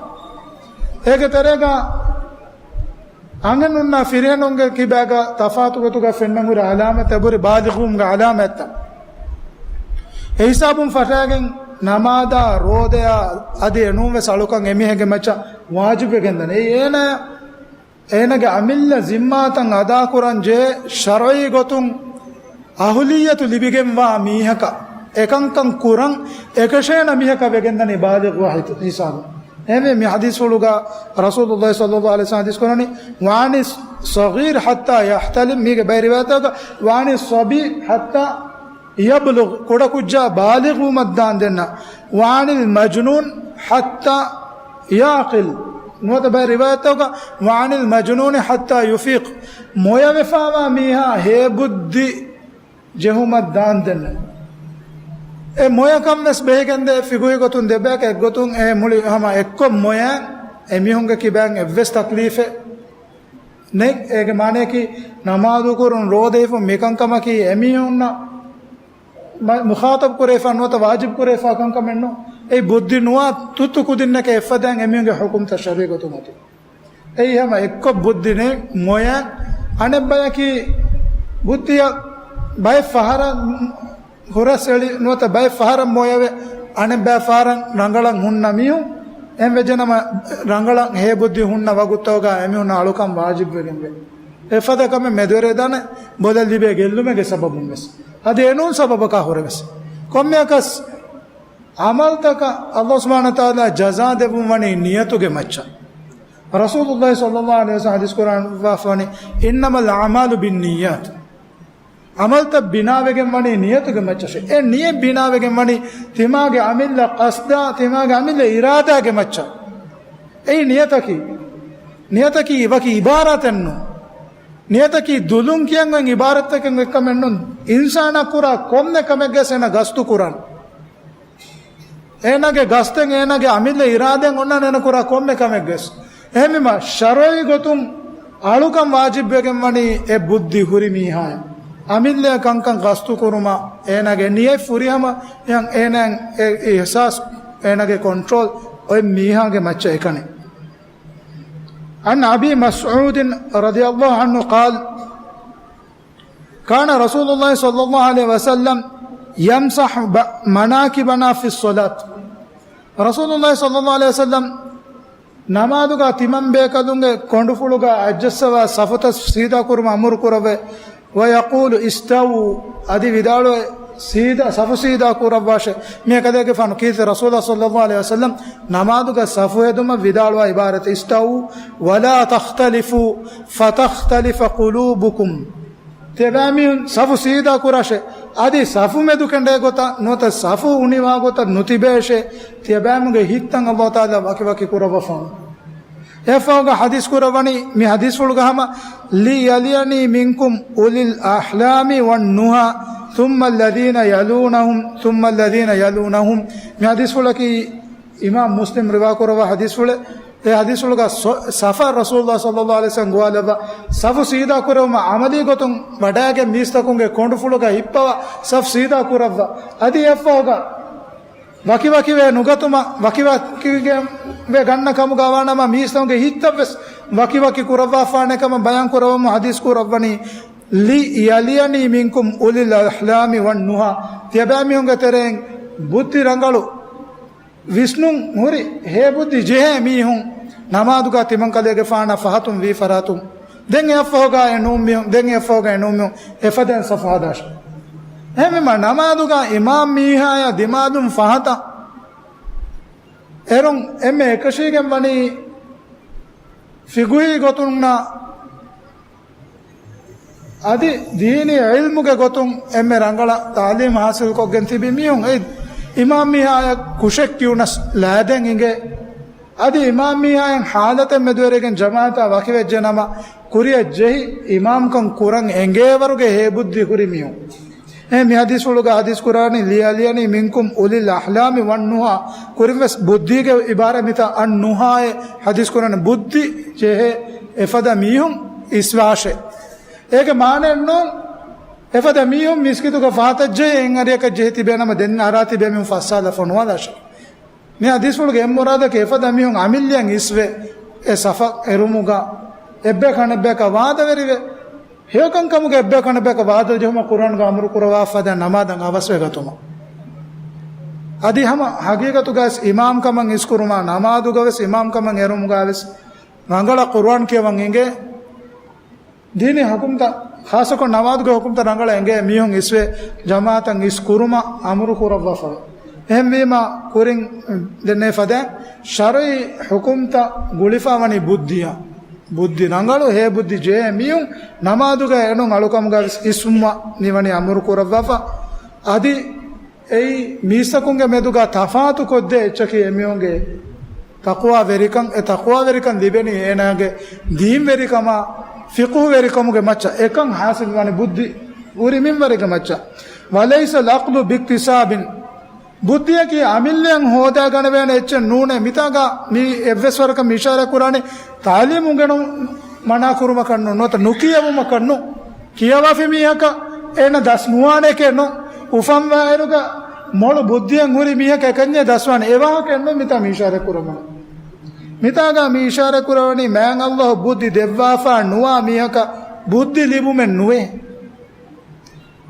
އޭގެ ތެރޭގަ އަންހެނުންނާ ފިރިހެނުންގެ ކިބާގަ ތަފާތު ގޮތުގަ ފެންނަން ހުރި ޢަލާމަތް އެބުރި ބާލިޣުވުމުގެ ޢަލާމަތްތައް. އެ ހިސާބުން ފަށާގެން ނަމާދާ، ރޯދަޔާ އަދި އެނޫންވެސް އަޅުކަން އެމީހެއްގެ މައްޗަށް ވާޖިބުވެގެންދަނީ. އެއީ އޭނާ، އޭނާގެ އަމިއްލަ ޒިންމާތައް އަދާކުރަން ޖެހޭ ޝަރުޢީ ގޮތުން އަހުލިއްޔަތު ލިބިގެންވާ މީހަކަށް އެކަންކަން ކުރަން އެކަށޭނަ މީހަކަށް ވެގެންދަނީ ބާލިޣުވާ ހިތު ހިސާބުން. އެހެންވެ މި ޙަދީޘްފުޅުގަ ރަސޫލުﷲ ޞައްލަﷲު ޢަލައިހި ވަސައްލަމަ ޙަދީޘް ކުރަނީ، "وعن الصغير حتى يحتلم"، މީގެ ބައެއް ރިވާޔަތްތަކުގަ، "وعن الصبي حتى يبلغ"، ކުޑަކުއްޖާ ބާލިޣުވުމަށް ދާންދެންނަށް، "وعن المجنون حتى يعقل"، ނުވަތަ ބައެއް ރިވާޔަތްތަކުގަ، "وعن المجنون حتى يفيق"، މޮޔަވެފާވާ މީހާ ހޭބުއްދި ޖެހުމަށް ދާންދެންނެވެ. އެ މޮޔަކަން ވެސް ބެހިގެންދޭ ފިޤުހީ ގޮތުން ދެބަޔަކަށް އެއްގޮތުން އެ މުޅި ހަމަ އެއްކޮށް މޮޔަ އެމީހުންގެ ކިބައިން އެއްވެސް ތަކްލީފެއް ނެތް. އޭގެ މާނަޔަކީ ނަމާދު ކުރުން، ރޯދަ ހިފުން މިކަންކަމަކީ އެމީހުންނަށް މަ-، މުޚާޠަބު ކުރެވިފަ ނުވަތަ ވާޖިބު ކުރެވިފަ ކަންކަމެއް ނޫން. އެއީ ބުއްދި ނުވާ ތުއްތު ކުދިންނަކަށް އެއްފަދައިން އެމީހުންގެ ޙުކުމްތައް ޝަރުޢީ ގޮތުން އޮތީ. އެއީ ހަމަ އެއްކޮށް ބުއްދި ނެތް މޮޔަ. އަނެއްބަޔަކީ ބުއްދިއަށް ބައެއް ފަހަރަށް ހުރަސް އެޅި ނުވަތަ ބައެއް ފަހަރަށް މޮޔަވެ، އަނެއްބައި ފަހަރަށް ރަނގަޅަށް ހުންނަ މީހުން. އެހެން ވެއްޖެނަމަ ރަނގަޅަށް ހޭބުއްދި ހުންނަ ވަގުތުތަކުގަ އެމީހުންނަށް އަޅުކަން ވާޖިބުވެގެންވޭ. އެފަދަ ކަމެއް މެދުވެރިވެދާނެ، ބޮލަށް ލިބޭ ގެއްލުމެއްގެ ސަބަބުން ވެސް. އަދި އެނޫން ސަބަބަކާ ހުރެވެސް. ކޮންމެއަކަސް ޢަމަލުތަކަށް ﷲ ސުބްޙާނަހޫ ވަތަޢާލާ ޖަޒާ ދެއްވުން ވަނީ ނިޔަތުގެ މައްޗަށް. ރަސޫލުﷲ ޞައްލަﷲު ޢަލައިހި ވަސައްލަމަ ޙަދީޘް ކުރާން ވާފަވަނީ، "إنما الأعمال بالنيات." ޢަމަލުތައް ބިނާވެގެން ވަނީ ނިޔަތުގެ މައްޗަށޭ. އެ ނިޔަތް ބިނާވެގެން ވަނީ ތިމާގެ އަމިއްލަ ޤަޞްދާ، ތިމާގެ އަމިއްލަ އިރާދާގެ މައްޗަށް. އެއީ ނިޔަތަކީ. ނިޔަތަކީ ވަކި އިބާރާތެއް ނޫން. ނިޔަތަކީ ދުލުން ކިޔަން އޮތް އިބާރާތްތަކެއް އެއްކަމެއް ނޫން. އިންސާނާ ކުރާ ކޮންމެ ކަމެއްގަސް އޭނަ ގަސްތު ކުރާނެ. އޭނާގެ ގަސްތެއް، އޭނާގެ އަމިއްލަ އިރާދައެއް އޮންނާނެ އޭނަ ކުރާ ކޮންމެ ކަމެއްގަސް. އެހެންވީމަ ޝަރުޢީ ގޮތުން އަޅުކަން ވާޖިބުވެގެން ވަނީ އެ ބުއްދި ހުރި މީހާއަށް. އަމިއްލައަށް ކަންކަން ގަސްތު ކުރުމަށް އޭނާގެ ނިޔަތް ފުރިހަމަ އެ، އޭނާއަށް އެ އިޙްސާސް، އޭނާގެ ކޮންޓްރޯލް އޮތް މީހާގެ މައްޗަށް އެކަނި. عن أبي مسعود رضي الله عنه قال، كان رسول الله صلى الله عليه وسلم يمسح ب-، مناكبنا في الصلاة. ރަސޫލުﷲ ޞައްލަﷲު ޢަލައިހި ވަސައްލަމަ ނަމާދުގަ ތިމަން ބޭކަލުންގެ ކޮނޑުފުޅުގަ އަތްޖައްސަވާ ސަފުތައް ސީދާ ކުރުމަށް އަމުރު ކުރައްވައި، ويقول استووا، އަދި ވިދާޅުވައި، ސީދާ، ސަފު ސީދާ ކުރައްވާށޭ. މިއަކަލޭގެ ފާނު ކީރިތި ރަސޫލާ ޞައްލަﷲު ޢަލައިހި ވަސައްލަމަ ނަމާދުގަ ސަފު ހެދުމަށް ވިދާޅުވާ ޢިބާރަތެއް، استووا ولا تختلفوا فتختلف قلوبكم. ތިޔަބައިމީހުން ސަފު ސީދާ ކުރާށޭ. އަދި ސަފު މެދު ކެނޑޭ ގޮތަށް ނުވަތަ ސަފު އުނިވާ ގޮތަށް ނުތިބޭށޭ. ތިޔަބައިމީހުންގެ ހިތްތައް ﷲ ތަޢާލާ ވަކިވަކި ކުރައްވަފާނެ. އެއަށްފަހުގަ ޙަދީޘް ކުރައްވަނީ މި ޙަދީޘްފުޅުގަ ހަމަ، ليلين منكم أولو الأحلام والنهى ثم الذين يلونهم ثم الذين يلونهم. މި ޙަދީޘްފުޅަކީ އިމާމް މުސްލިމް ރިވާ ކުރައްވާ ޙަދީޘްފުޅެއް. އެ ޙަދީޘްފުޅުގަ ސޮ-، ޞަފަށް ރަސޫލުﷲ ޞައްލަﷲު ޢަލައިހި ވަސައްލަމަ ގޮވާލައްވާ ސަފު ސީދާ ކުރެވުމަށް ޢަމަލީ ގޮތުން ވަޑައިގެން މީސްތަކުންގެ ކޮނޑުފުޅުގަ ހިއްޕަވާ ސަފު ސީދާ ކުރައްވާ. އަދި އެއަށްފަހުގަ ވަކިވަކިވެ ނުގަތުމަށް، ވަކިވަކިވެ ގަންނަ ކަމުގަ ވާނަމަ، މީސްތަކުންގެ ހިތްތައްވެސް ވަކިވަކި ކުރައްވާފާނެ ކަމަށް ބަޔާން ކުރައްވަމުން ޙަދީޘް ކުރައްވަނީ، ليلين منكم أولو الأحلام والنهى. ތިޔަބައިމީހުންގެ ތެރެއިން ބުއްދި ރަނގަޅު ވިސްނުން ހުރި ހޭބުއްދި ޖެހޭ މީހުން ނަމާދުގަ ތިމަންކަލޭގެފާނަށް ފަހަތުން ވީ ފަރާތުން، ދެން އެއަށްފަހުގަ އެ ނޫން މީހުން، ދެން އެއަށްފަހުގަ އެ ނޫން މީހުން އެފަދައިން ސަފު ހަދާށޭ. އެހެންވީމަ ނަމާދުގަ އިމާމް މީހާޔާ ދިމާލުން ފަހަތަށް އެރުން އެންމެ އެކަށީގެން ވަނީ ފިޤުހީ ގޮތުންނާ އަދި ދީނީ ޢިލްމުގެ ގޮތުން އެންމެ ރަނގަޅަށް ތަޢުލީމް ޙާޞިލުކޮށްގެން ތިބި މީހުން އެ އިމާމް މީހާޔަށް ކުށެއް ކިޔުނަސް ލައިދެން އިނގޭ. އަދި އިމާމް މީހާއިން ޙާލަތެއް މެދުވެރިގެން ޖަމާޢަތާ ވަކިވެއްޖެ ނަމަ، ކުރިއަށް ޖެހި އިމާމްކަން ކުރަން އެނގޭވަރުގެ ހޭބުއްދި ހުރި މީހުން. އެ މި ޙަދީޘްފުޅުގަ ޙަދީޘް ކުރާނީ، "ލިޔަލިޔަނީ މިންކުމް އުލިލް އަޙްލާމި ވަންނުހާ." ކުރިންވެސް ބުއްދީގެ އިބާރާތް މިތާ އައްނުހާއޭ ޙަދީޘް ކުރާނީ، ބުއްދި ޖެހޭ އެފަދަ މީހުން އިސްވާށޭ. އޭގެ މާނައެއްނޫން، އެފަދަ މީހުން މިސްކިތުގަ ފަހަތަށް ޖެހި އެއް އަރިއަކަށް ޖެހި ތިބޭ ނަމަ، ދެން އަރާ ތިބޭ މީހުން ފައްސާލަ ފޮނުވާލާށޭ. މި ޙަދީޘްފުޅުގެ އެއް މުރާދަކީ، އެފަދަ މީހުން އަމިއްލައަށް އިސްވެ، އެ ސަފަށް އެރުމުގަ އެއްބަޔަކު އަނެއްބަޔަކާ ވާދަވެރިވެ، ހެޔޮކަންކަމުގެ އެއްބަޔަކު އަނެއްބަޔަކަށް ވާދަލު ޖެހުމަށް ޤުރްއާންގަ އަމުރު ކުރައްވާފަދަ ނަމާދަށް އަވަސްވެގަތުމަށް. އަދި ހަމަ ޙަޤީޤަތުގަވެސް އިމާމްކަމަށް އިސްކުރުމާ، ނަމާދުގަވެސް އިމާމްކަމަށް އެރުމުގަވެސް ރަނގަޅަށް ޤުރްއާން ކިޔަވަން އިނގޭ. ދީނީ ޙުކުމްތައް، ޚާއްޞަކޮށް ނަމާދުގެ ޙުކުމްތައް ރަނގަޅަށް އެނގޭ މީހުން އިސްވެ، ޖަމާޢަތަށް އިސް ކުރުމަށް އަމުރު ކުރައްވާފަވޭ. އެހެންވީމަ، ކުރިން ދެންނެވި ފަދައިން، ޝަރުޢީ ޙުކުމްތައް ގުޅިފަ ވަނީ ބުއްދިއަށް. ބުއްދި ރަނގަޅު، ހޭ ބުއްދި ޖެހޭ މީހުން ނަމާދުގަ އެނޫން އަޅުކަމުގަ ވެސް އިސްވުމަށް މިވަނީ އަމުރު ކުރައްވާފަ. އަދި އެއީ މީސްތަކުންގެ މެދުގަ ތަފާތު ކޮށްދޭ އެއްޗަކީ އެމީހުންގެ ތަޤްވާވެރިކަން. އެ ތަޤްވާވެރިކަން ލިބެނީ އޭނާގެ ދީންވެރިކަމާ ފިޤުހުވެރިކަމުގެ މައްޗަށް. އެކަން ޙާޞިލްވާނެ ބުއްދި ހުރި މިންވަރެއްގެ މައްޗަށް. ވަލައިސަލް ޢަޤްލު ބިއްތިސާބިން. ބުއްދިއަކީ އަމިއްލައިން ހޯދާގަނެވޭނެ އެއްޗެއް ނޫނޭ. މިތާގަ މި އެއްވެސް ވަރަކަށް މި އިޝާރާތް ކުރާނީ ތަޢުލީމު އުނގެނުން މަނާ ކުރުމަކަށް ނޫން، ނުވަތަ ނުކިޔެވުމަކަށް ނޫން. ކިޔަވާފި މީހަކަށް އޭނަ ދަސް ނުވާނެކޭ ނޫން. އުފަންވާއިރުގަ މޮޅު ބުއްދިއެއް ހުރި މީހަކަށް އެކަންޏެއް ދަސްވާނެ އެ ވާހަކައެއް ނޫން މިތާ މި އިޝާރާތް ކުރަމުން. މިތާގަ މި އިޝާރާތް ކުރަވަނީ މާތް ﷲ ބުއްދި ދެއްވާފާ ނުވާ މީހަކަށް ބުއްދި ލިބުމެއް ނުވޭ.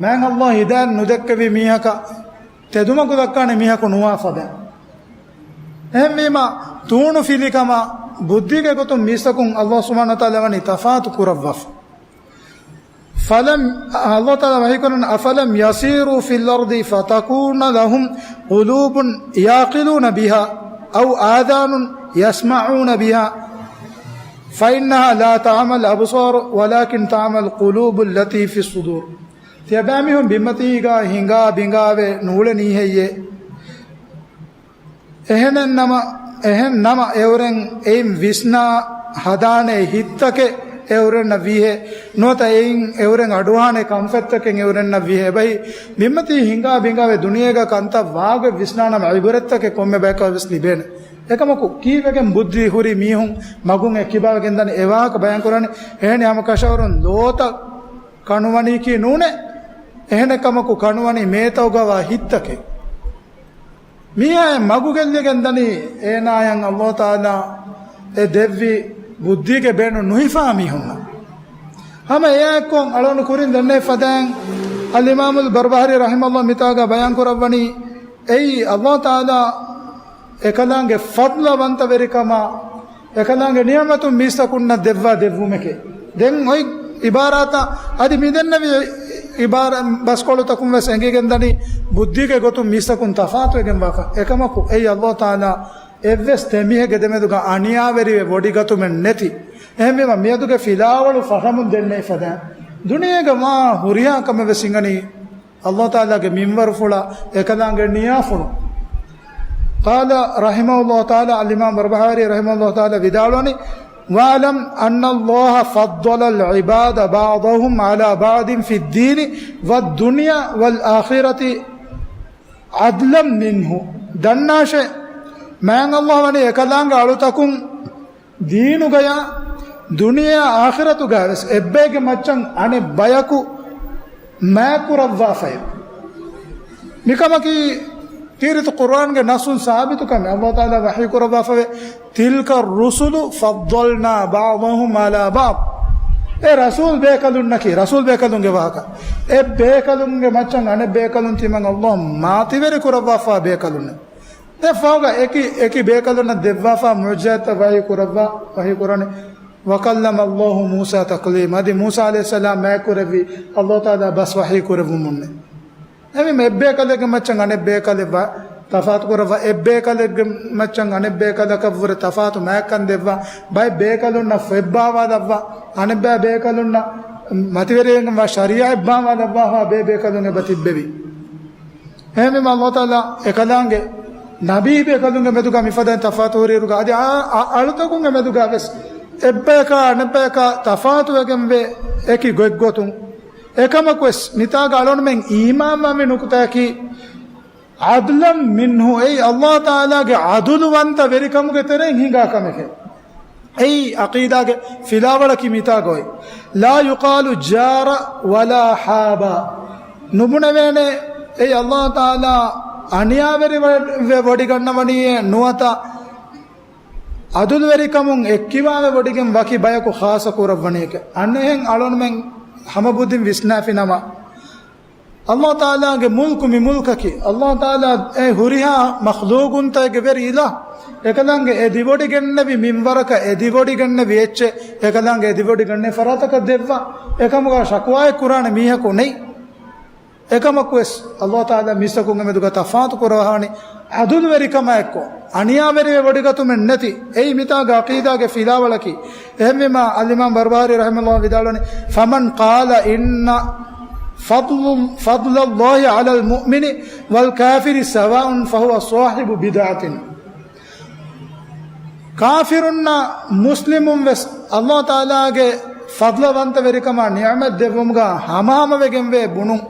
މާތް ﷲ ހިދާޔަތް ނުދެއްކެވި މީހަކަށް ތެދުމަގު ދައްކާނެ މީހަކު ނުވާ ފަދަ. އެހެންވީމަ، ތޫނު ފިލިކަމާ ބުއްދީގެ ގޮތުން މީސްތަކުން ﷲ ސުބްޙާނަހޫ ވަތަޢާލާ ވަނީ ތަފާތު ކުރައްވާފަ. ފަލަމް، ﷲ ތަޢާލާ ވަޙީ ކުރަން، "أفلم يسيروا في الأرض فتكون لهم قلوب يعقلون بها أو آذان يسمعون بها فإنها لا تعمى الأبصار ولكن تعمى القلوب التي في الصدور." ތިޔަބައިމީހުން ބިންމަތީގަ ހިނގާ ބިނގާވެ ނޫޅެނީ ހެއްޔޭ؟ އެހެނެއް ނަމަ، އެހެން ނަމަ އެއުރެން އެއިން ވިސްނާ ހަދާނެ ހިތްތަކެއް އެއުރެންނަށް ވީހޭ؟ ނުވަތަ އެއިން އެއުރެން އަޑުއަހާނެ ކަންފަތްތަކެއް އެއުރެންނަށް ވީހޭ؟ އެބަހީ، ބިންމަތީ ހިނގާ ބިނގާވެ ދުނިޔޭގަ ކަންތައް ވާގޮތް ވިސްނާނަމަ ޢިބްރަތްތަކެއް ކޮންމެ ބަޔަކަށް ވެސް ލިބޭނެ. އެކަމަކު، ކީއްވެގެން ބުއްދި ހުރި މީހުން މަގުން އެ ކިބާވެގެން ދަނީ؟ އެ ވާހަކަ ބަޔާން ކުރަނީ، އެހެނި ހަމަ ކަށަވަރުން ލޯތައް ކަނުވަނީކީ ނޫނޭ. އެހެނެއް ކަމަކު، ކަނުވަނީ މޭތައުގަވާ ހިތްތަކެއް. މީހާއަށް މަގު ގެއްލިގެން ދަނީ، އޭނާއަށް ﷲ ތަޢާލާ އެ ދެއްވި ބުއްދީގެ ބޭނުން ނުހިފާ މީހުންނަށް. ހަމަ އެއާއެއްކޮށް އަޅުގަނޑު ކުރިން ދެންނެވި ފަދައިން، އަލްއިމާމުލް ބަރްބަހާރީ ރަޙިމަހުﷲ މިތާގަ ބަޔާން ކުރައްވަނީ، އެއީ ﷲ ތަޢާލާ އެކަލާނގެ ފަޟްލަވަންތަވެރިކަމާ، އެކަލާނގެ ނިޢުމަތުން މީސްތަކުންނަށް ދެއްވާ ދެއްވުމެކޭ. ދެން އޮތް އިބާރާތަށް އަދި މިދެންނެވި އިބާރާ ބަސްކޮޅުތަކުން ވެސް އެނގިގެން ދަނީ ބުއްދީގެ ގޮތުން މީސްތަކުން ތަފާތުވެގެންވާކަން. އެކަމަކު، އެއީ ﷲ ތަޢާލާ އެއްވެސް ދެމީހެއްގެ ދެމެދުގަ އަނިޔާވެރިވެ ވޮޑިގަތުމެއް ނެތި. އެހެންވީމަ، މިއަދުގެ ފިލާވަޅު ފަށަމުން ދެންނެވި ފަދައިން، ދުނިޔޭގަ މާ ހުރިހާ ކަމެއް ވެސް ހިނގަނީ ﷲ ތަޢާލާގެ މިންވަރުފުޅާ އެކަލާނގެ ނިޔާފުޅު. قال رحمه الله تعالى، އަލްއިމާމް ބަރްބަހާރީ ރަޙިމަހުﷲ ތަޢާލާ ވިދާޅުވަނީ، واعلم أن الله فضل العباد بعضهم على بعض في الدين والدنيا والآخرة عدلا منه. ދަންނާށޭ، މާތް ﷲ ވަނީ އެކަލާނގެ އަޅުތަކުން ދީނުގަޔާ ދުނިޔެއާ އާޚިރަތުގަ ވެސް އެއްބައެއްގެ މައްޗަށް އަނެއް ބަޔަކު މާތްކުރައްވާފައެވެ. މިކަމަކީ ކީރިތި ޤުރްއާންގެ ނައްޞުން ސާބިތު ކަމެއް. ﷲ ތަޢާލާ ވަޙީ ކުރައްވާފައެވެ. تلك الرسل فضلنا بعضهم على بعض. އެ ރަސޫލް ބޭކަލުންނަކީ، ރަސޫލް ބޭކަލުންގެ ވާހަކަ. އެ ބޭކަލުންގެ މައްޗަށް އަނެއް ބޭކަލުން ތިމަން ﷲ މާތިވެރި ކުރައްވާފާ ބޭކަލުންނެއް. ދެ ފަހުގަ އެކި، އެކި ބޭކަލުންނަށް ދެއްވާފާ މުޢުޖިޒާތްތައް ވަޙީ ކުރައްވާ، ވަޙީ ކުރަނީ، وكلم الله موسى تكليما. އަދި މޫސާ ޢަލައިހިއްސަލާމް މާތްކުރެއްވި ﷲ ތަޢާލާ ބަސް ވަޙީ ކުރެއްވުމުންނެއް. އެހެންވީމަ އެއްބޭކަލެއްގެ މައްޗަށް އަނެއްބޭކަލެއް ވާ ތަފާތު ކުރައްވާ، އެއްބޭކަލެއްގެ މައްޗަށް އަނެއްބޭކަލަކަށްވުރެ ތަފާތު މާތްކަން ދެއްވާ، ބައެއް ބޭކަލުންނަށް ފޮތްބާވާލައްވާ، އަނެއްބައި ބޭކަލުންނަށް މަތިވެރިވެގެންވާ ޝަރީޢަތް ބާވާލައްވާފާ ބޭބޭކަލުން އެބަ ތިއްބެވި. އެހެންވީމަ ﷲ ތަޢާލާ އެކަލާނގެ ނަބީބޭކަލުންގެ މެދުގަ މިފަދަ ތަފާތު ހުރިއިރުގަ އަދި އަ، އަ، އަޅުތަކުންގެ މެދުގަ ވެސް އެއްބަޔަކާ އަނެއްބަޔަކާ ތަފާތުވެގެންވޭ އެކި ގޮތްގޮތުން. އެކަމަކުވެސް މިތާގަ އަޅުގަނޑުމެން އީމާންވާ މި ނުކުތާއަކީ، ޢަދްލަން މިންހު، އެއީ ﷲ ތަޢާލާގެ ޢަދުލުވަންތަ ވެރިކަމުގެ ތެރެއިން ހިނގާ ކަމެކޭ. އެއީ ޢަޤީދާގެ ފިލާވަޅަކީ މިތާގަ އޮތް. ލާ ޔުޤާލު ޖާރަ ވަލާ ޙާބާ. ނުބުނެވޭނެ އެއީ ﷲ ތަޢާލާ އަނިޔާވެރި ވެ، ވެ ވޮޑިގަންނަވަނީއޭ ނުވަތަ ޢަދުލުވެރިކަމުން އެއްކިބާވެ ވޮޑިގެން ވަކި ބަޔަކު ޚާއްޞަ ކުރައްވަނީކޭ. އަނެއްހެން އަޅުގަނޑުމެން ހަމަ ބުއްދިން ވިސްނާފި ނަމަ، ﷲ ތަޢާލާގެ މުލްކު މި މުލްކަކީ، ﷲ ތަޢާލާ އެ ހުރިހާ މަޚްލޫޤުންތަކެއްގެ ވެރި އިލާހު. އެކަލާނގެ އެދިވޮޑިގެންނެވި މިންވަރަކަށް އެދިވޮޑިގެންނެވި އެއްޗެއް، އެކަލާނގެ އެދިވޮޑިގެންނެވި ފަރާތަކަށް ދެއްވާ. އެކަމުގަ ޝަކުވާއެއް ކުރާނެ މީހަކު ނެތް. އެކަމަކުވެސް ﷲ ތަޢާލާ މީސްތަކުންގެ މެދުގަ ތަފާތު ކުރައްވާނީ ޢަދުލުވެރިކަމާ އެއްކޮށް، އަނިޔާވެރިވެ ވޮޑިގަތުމެއް ނެތި. އެއީ މިތާގަ ޢަޤީދާގެ ފިލާވަޅަކީ. އެހެންވީމާ، އަލްއިމާމް ބަރުބަހާރީ ރަޙިމަހުﷲ ވިދާޅުވަނީ، فمن قال إن فضل، فضل الله على المؤمن والكافر سواء فهو صاحب بدعة. ކާފިރުންނަށް މުސްލިމުން ވެސް ﷲ ތަޢާލާގެ ފަޟްލުވަންތަވެރިކަމާ ނިޢުމަތް ދެއްވުމުގަ ހަމަހަމަވެގެންވޭ ބުނުން،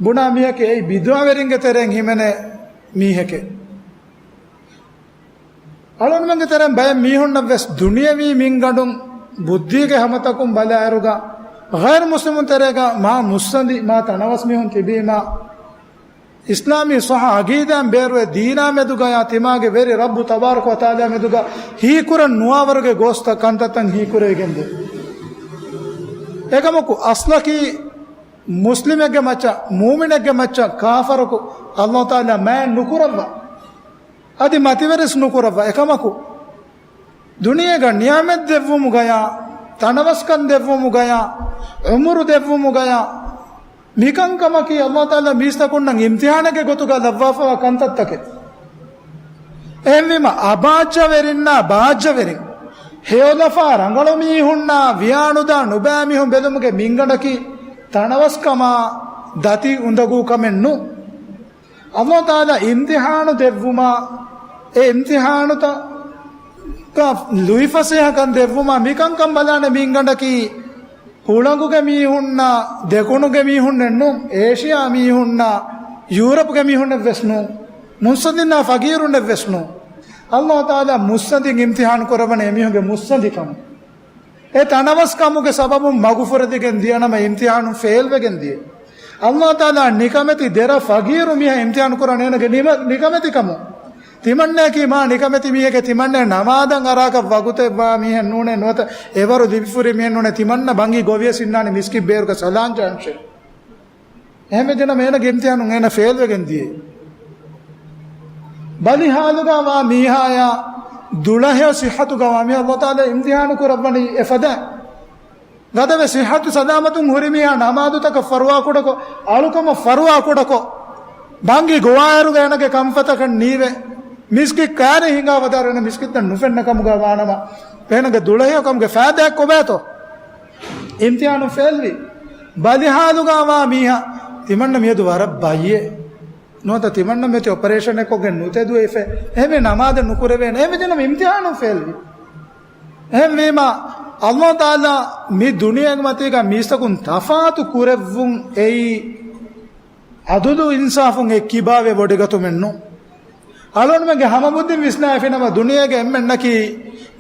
ބުނާ މީހަކީ އެއީ ބިދުޢަވެރިންގެ ތެރެއިން ހިމެނޭ މީހެކޭ. އަޅުގަނޑުމެންގެ ތެރެއިން ބައެއް މީހުންނަށް ވެސް ދުނިޔަވީ މިންގަނޑުން ބުއްދީގެ ހަމަތަކުން ބަލާއިރުގަ، ޣައިރު މުސްލިމުން ތެރޭގަ މާ މުއްސަނދި، މާ ތަނަވަސް މީހުން ތިބީމާ، އިސްލާމީ ޞައްޙަ ޢަޤީދާއިން ބޭރުވެ ދީނާ މެދުގަޔާ ތިމާގެ ވެރި ރައްބު ތަބާރަކަ ވަތަޢާލާ މެދުގަ ހީކުރަން ނުވާވަރުގެ ގޯސްތައް ކަންތައްތައް ހީކުރެވިގެންދޭ. އެކަމަކު އަސްލަކީ މުސްލިމެއްގެ މައްޗަށް، މުއުމިނެއްގެ މައްޗަށް ކާފަރަކު ﷲ ތަޢާލާ މާތް ނުކުރައްވާ. އަދި މަތިވެރިވެސް ނުކުރައްވާ. އެކަމަކު، ދުނިޔޭގަ ނިޢުމަތް ދެއްވުމުގަޔާ، ތަނަވަސްކަން ދެއްވުމުގަޔާ، ޢުމުރު ދެއްވުމުގަޔާ، މިކަންކަމަކީ ﷲ ތަޢާލާ މީސްތަކުންނަށް އިމްތިޙާނެއްގެ ގޮތުގަ ލައްވާފަވާ ކަންތައްތަކެއް. އެހެންވީމަ، އަބާއްޖަވެރިންނާ ބާއްޖަވެރިން، ހެޔޮލަފާ ރަނގަޅު މީހުންނާ ވިޔާނުދާ ނުބައި މީހުން ބެލުމުގެ މިންގަނޑަކީ ތަނަވަސްކަމާ ދަތި އުނދަގޫ ކަމެއް ނޫން. ﷲ ތަޢާލާ އިމްތިޙާނު ދެއްވުމާ، އެ އިމްތިޙާނުތަކަށް ލުއިފަސޭހަކަން ދެއްވުމާ، މިކަންކަން ބަލާނެ މިންގަނޑަކީ، ހުޅަނގުގެ މީހުންނާ، ދެކުނުގެ މީހުންނެއް ނޫން، އޭޝިޔާ މީހުންނާ، ޔޫރަޕްގެ މީހުންނެއް ވެސް ނޫން، މުއްސަނދިންނާ ފަގީރުންނެއް ވެސް ނޫން. ﷲ ތަޢާލާ މުއްސަނދިން އިމްތިޙާނު ކުރައްވަނީ އެމީހުންގެ މުއްސަނދިކަމުން. އެ ތަނަވަސްކަމުގެ ސަބަބުން މަގުފުރެދިގެން ދިޔަނަމަ އިމްތިޙާނުން ފެއިލްވެގެން ދިޔަ. ﷲ ތަޢާލާ ނިކަމެތި ދެރަ ފަގީރު މީހާ އިމްތިޙާނު ކުރާނީ އޭނަގެ ނިމަ-، ނިކަމެތިކަމުން. ތިމަންނައަކީ މާ ނިކަމެތި މީހެކޭ، ތިމަންނަ ނަމާދަށް އަރާކަށް ވަގުތެއްވާ މީހެއް ނޫނޭ، ނުވަތަ އެވަރު ލިބިފުރި މީހެއް ނޫނޭ، ތިމަންނަ ބަންގި ގޮވިޔަސް އިންނާނެ މިސްކިތް ބޭރުގަ ސަލާން ޖާންޝެ. އެހެންވެއްޖެނަމަ އޭނަގެ އިމްތިޙާނުން އޭނަ ފެއިލްވެގެން ދިޔައީ. ބަލި ޙާލުގަ ވާ މީހާޔާ، ދުޅަހެޔޮ ޞިއްޙަތުގަ ވާ މީހާ ﷲ ތަޢާލާ އިމްތިޙާނު ކުރައްވަނީ އެފަދަ. ގަދަވެ ޞިއްޙަތު ސަލާމަތުން ހުރި މީހާ ނަމާދުތަކަށް ފަރުވާ ކުޑަކޮށް، އަޅުކަމަށް ފަރުވާ ކުޑަކޮށް، ބަންގި ގޮވާއިރުގަ އޭނަގެ ކަންފަތަކަށް ނީވެ، މިސްކިތް ކާރި ހިނގާ ވަދާރު އޭނަ މިސްކިތްތައް ނުފެންނަ ކަމުގަ ވާނަމަ، އޭނަގެ ދުޅަހެޔޮކަމުގެ ފައިދާއެއް ކޮބާތޯ؟ އިމްތިޙާނު ފެއިލްވި. ބަލި ޙާލުގަ ވާ މީހާ، ތިމަންނަ މިއަދު ވަރަށް ބައްޔޭ. ނުވަތަ ތިމަންނަ މިއޮތީ އޮޕަރޭޝަނެއް ކޮށްގެން ނުތެދުވެފަ. އެހެންވެ ނަމާދެއް ނުކުރެވޭނެ. އެހެންވެއްޖެނަމަ އިމްތިޙާނު ފެއިލްވި. އެހެންވީމަ، ﷲ ތަޢާލާ މި ދުނިޔޭގެ މަތީގަ މީސްތަކުން ތަފާތު ކުރެއްވުން އެއީ ޢަދުލު އިންސާފުން އެއްކިބާވެ ވޮޑިގަތުމެއް ނޫން. އަޅުގަނޑުމެންގެ ހަމަ ބުއްދިން ވިސްނާފިނަމަ، ދުނިޔޭގެ އެންމެންނަކީ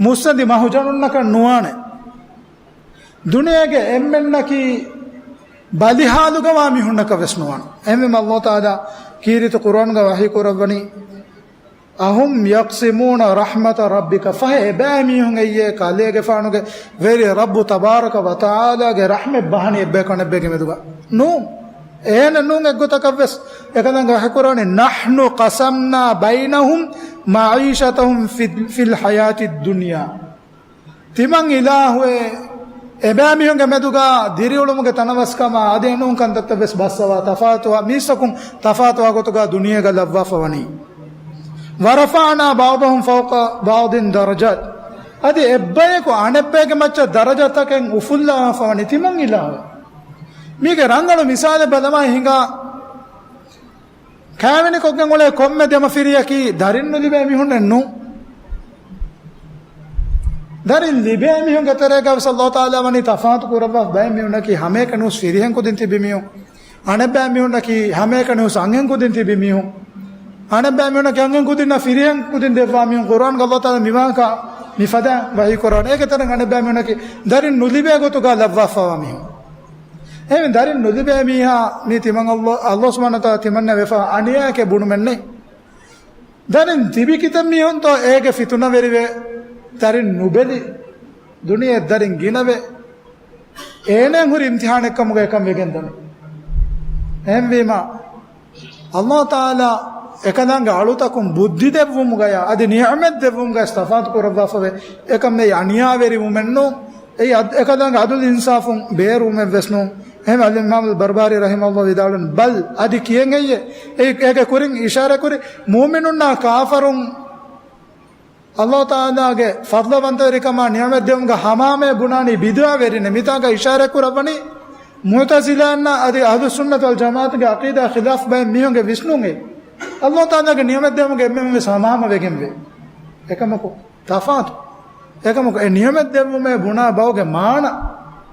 މުއްސަނދި މަހުޖަނުންނަކަށް ނުވާނެ. ދުނިޔޭގެ އެންމެންނަކީ ބަލި ޙާލުގަ ވާ މީހުންނަކަށް ވެސް ނުވާނެ. އެހެންވީމަ ﷲ ތަޢާލާ ކީރިތި ޤުރްއާންގަ ވަޙީ ކުރައްވަނީ، أهم يقسمون رحمة ربك، ފަހެ އެބައިމީހުން އެއްޔޭ ކަލޭގެފާނުގެ ވެރި ރައްބު ތަބާރަކަ ވަތަޢާލާގެ ރަޙްމަތް ބަހަނީ އެއްބަޔަކު އަނެއްބަޔެއްގެ މެދުގަ؟ ނޫން. އޭނަ ނޫން އެއްގޮތަކަށް ވެސް. އެކަލާނގެ ވަޙީ ކުރާނީ، نحن قسمنا بينهم معيشتهم في، في الحياة الدنيا. ތިމަން އިލާހުއޭ، އެބައިމީހުންގެ މެދުގަ ދިރިއުޅުމުގެ ތަނަވަސްކަމާ އަދި އެނޫން ކަންތައްތައް ވެސް ބައްސަވާ ތަފާތުވާ، މީސްތަކުން ތަފާތުވާ ގޮތުގަ ދުނިޔޭގަ ލައްވާފަ ވަނީ. ورفعنا بعضهم فوق بعض درجات. އަދި އެއްބަޔަކު އަނެއްބައެއްގެ މައްޗަށް ދަރަޖަތަކެއް އުފުއްލަވާފަ ވަނީ ތިމަން އިލާހު. މީގެ ރަނގަޅު މިސާލެއް ބަލަމާ ހިނގާ. ކާވެނިކޮށްގެން އުޅޭ ކޮންމެ ދެމަފިރިއަކީ ދަރިން ނުލިބޭ މީހުންނެއް ނޫން. ދަރިން ލިބޭ މީހުންގެ ތެރޭގަވެސް ﷲ ތަޢާލާ ވަނީ ތަފާތު ކުރައްވާ ބައެއް މީހުންނަކީ ހަމައެކަނިވެސް ފިރިހެން ކުދިން ތިބި މީހުން. އަނެއްބައި މީހުންނަކީ ހަމައެކަނިވެސް އަންހެން ކުދިން ތިބި މީހުން. އަނެއްބައި މީހުންނަކީ އަންހެން ކުދިންނާ ފިރިހެން ކުދިން ދެއްވާ މީހުން. ޤުރްއާންގަ ﷲ ތަޢާލާ މިވާހަކަ މިފަދައިން ވަޙީ ކުރައްވަނީ. އޭގެ ތެރެއިން އަނެއްބައި މީހުންނަކީ ދަރިން ނުލިބޭ ގޮތުގަ ލައްވާފަވާ މީހުން. އެހެން ދަރިން ނުލިބޭ މީހާ މީ ތިމަން ﷲ، ﷲ ސުބްޙާނަހޫ ވަތަޢާލާ ތިމަންނަ ވެފަ އަނިޔާއެކޭ ބުނުމެއް ނެތް. ދަރިން ތިބި ކިތައް މީހުންތޯ އޭގެ ފިތުނަވެރިވެ، ދަރިން ނުބެލި، ދުނިޔެ ދަރިން ގިނަވެ، އޭނައަށް ހުރި އިމްތިޙާނެއްކަމުގަ އެކަން ވެގެން ދަނީ. އެހެންވީމަ، ﷲ ތަޢާލާ އެކަލާނގެ އަޅުތަކުން ބުއްދި ދެއްވުމުގަޔާ، އަދި ނިޢުމަތް ދެއްވުމުގަޔާ ތަފާތު ކުރައްވާފަވޭ. އެކަމް އެއީ އަނިޔާވެރިވުމެއް ނޫން. އެއީ އަދް-، އެކަލާނގެ އަދުލު އިންސާފުން ބޭރުވުމެއްވެސް ނޫން. އެހެން އަލްއިމާމުލް ބަރްބަހާރީ ރަޙިމަހުﷲ ވިދާޅުވި، ބަލް، އަދި ކިޔެން އެއްޔެ، އެ-، އޭގެ ކުރިން އިޝާރަތްކުރި މުއުމިނުންނާ ކާފަރުން ﷲ ތަޢާލާގެ ފަޟްލުވަންތަވެރިކަމާ ނިޢުމަތް ދެވުމުގަ ހަމަހަމަޔަށް ބުނާނީ ބިދުޢަވެރިންނޭ. މިތާގަ އިޝާރަތްކުރައްވަނީ މުޢުތަޒިލާންނާ އަދި އަހްލުއްސުންނަތު ވަލްޖަމާޢަތުގެ ޢަޤީދާ ޚިލާފް ބައެއް މީހުންގެ ވިސްނުން އެއީ. ﷲ ތަޢާލާގެ ނިޢުމަތް ދެވުމުގެ އެންމެންވެސް ހަމަހަމަ ވެގެންވޭ. އެކަމަކު، ތަފާތު. އެކަމަކު އެ ނިޢުމަތް ދެއްވުމޭ ބުނާ ބަހުގެ މާނަ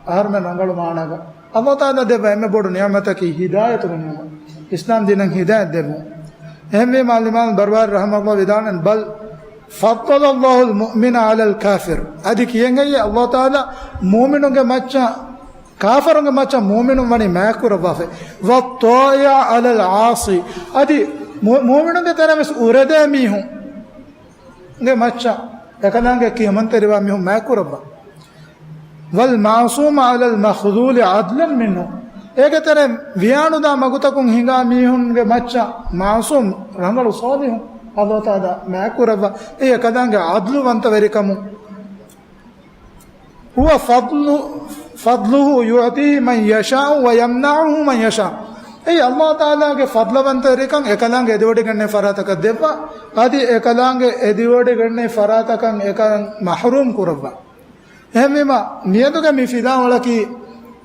އަހަރުމެން ރަނގަޅު މާނާގަ. ﷲ ތަޢާލާ ދެއްވާ އެންމެ ބޮޑު ނިޢުމަތަކީ ހިދާޔަތުގެ ނިޢުމަތް. އިސްލާމް ދީނަށް ހިދާޔަތް ދެއްވުން. އެހެންވީމާ އަލްއިމާމު ބަރްބަހާރީ ރަޙިމަހުﷲ ވިދާޅުވި، ބަލް ފަޟްޟަލަ ﷲ އަލްމުއުމިނަ ޢަލަލް ކާފިރި. އަދި ކިޔެން އެއްޔެ ﷲ ތަޢާލާ މުއުމިނުންގެ މައްޗަށް ކާފަރުންގެ މައްޗަށް މުއުމިނުން ވަނީ މާތްކުރައްވާފައި. ވައްޠާއިޢަ ޢަލަލް ޢާޞީ. އަދި މު-، މުއުމިނުންގެ ތެރެއިން ވެސް އުރެދޭ މީހުން ގެ މައްޗަށް އެކަލާނގެ ކިޔަމަންތެރިވާ މީހުން މާތްކުރައްވާ. ވަލް މަޢުޞޫމަ ޢަލަލް މަޚްޛޫލި ޢަދްލަން މިންހު. އޭގެ ތެރެއިން ވިޔާނުދާ މަގުތަކުން ހިނގާ މީހުންގެ މައްޗަށް މަޢުޞޫމް ރަނގަޅު ޞާލިޙުން ﷲ ތަޢާލާ މާތްކުރައްވާ. އެއީ އެކަލާނގެ ޢަދްލުވަންތަވެރިކަމުން. ހުވަ ފަޟްލު، ފަޟްލުހު ޔުޢްޠީހި މަން ޔަޝާއު ވަ ޔަމްނަޢުހު މަން ޔަޝާއު. އެއީ ﷲ ތަޢާލާގެ ފަޟްލުވަންތަވެރިކަން އެކަލާނގެ އެދިވަޑިގަންނަ ފަރާތަކަށް ދެއްވާ، އަދި އެކަލާނގެ އެދިވަޑިގަންނަ ފަރާތަކަށް އެކަން މަޙްރޫމް ކުރައްވާ. އެހެންވީމަ، މިއަދުގެ މި ފިލާވަޅަކީ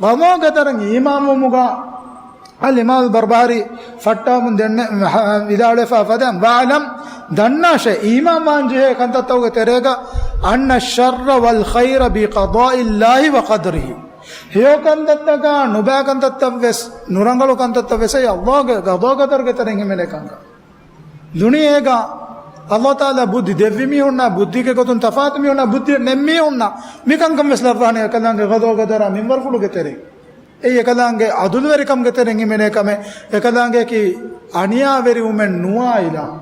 ޤަޟާ ޤަދަރަށް އީމާންވުމުގަ އަލްއިމާމު ބަރްބަހާރީ ފައްޓާމުން ދެންނެ، ވިދާޅުވެފާ ފަދައިން، ވައަލަމް، ދަންނާށޭ، އީމާންވާންޖެހޭ ކަންތައްތަކުގެ ތެރޭގަ، އަންނަ އައްޝައްރަ ވަލް ޚައިރަ ބިޤަޟާއިﷲި ވަޤަދްރިހި. ހެޔޮ ކަންތައްތަކާ ނުބައި ކަންތައްތައްވެސް، ނުރަނގަޅު ކަންތައްތައްވެސް އެއީ ﷲގެ ޤަޟާ ޤަދަރުގެ ތެރެއިން ހިމެނޭ ކަންކަން. ދުނިޔޭގަ ﷲ ތަޢާލާ ބުއްދި ދެއްވި މީހުންނާ ބުއްދީގެ ގޮތުން ތަފާތު މީހުންނާ ބުއްދި ނެތް މީހުންނަށް މިކަންކަން ވެސް ލައްވާނެ އެކަލާނގެ ޤަޟާ ޤަދަރާ މިންވަރުފުޅުގެ ތެރެއިން. އެއީ އެކަލާނގެ ޢަދުލުވެރިކަމުގެ ތެރެއިން ހިމެނޭ ކަމެއް. އެކަލާނގެއަކީ އަނިޔާވެރިވުމެއް ނުވާ އިލާހު.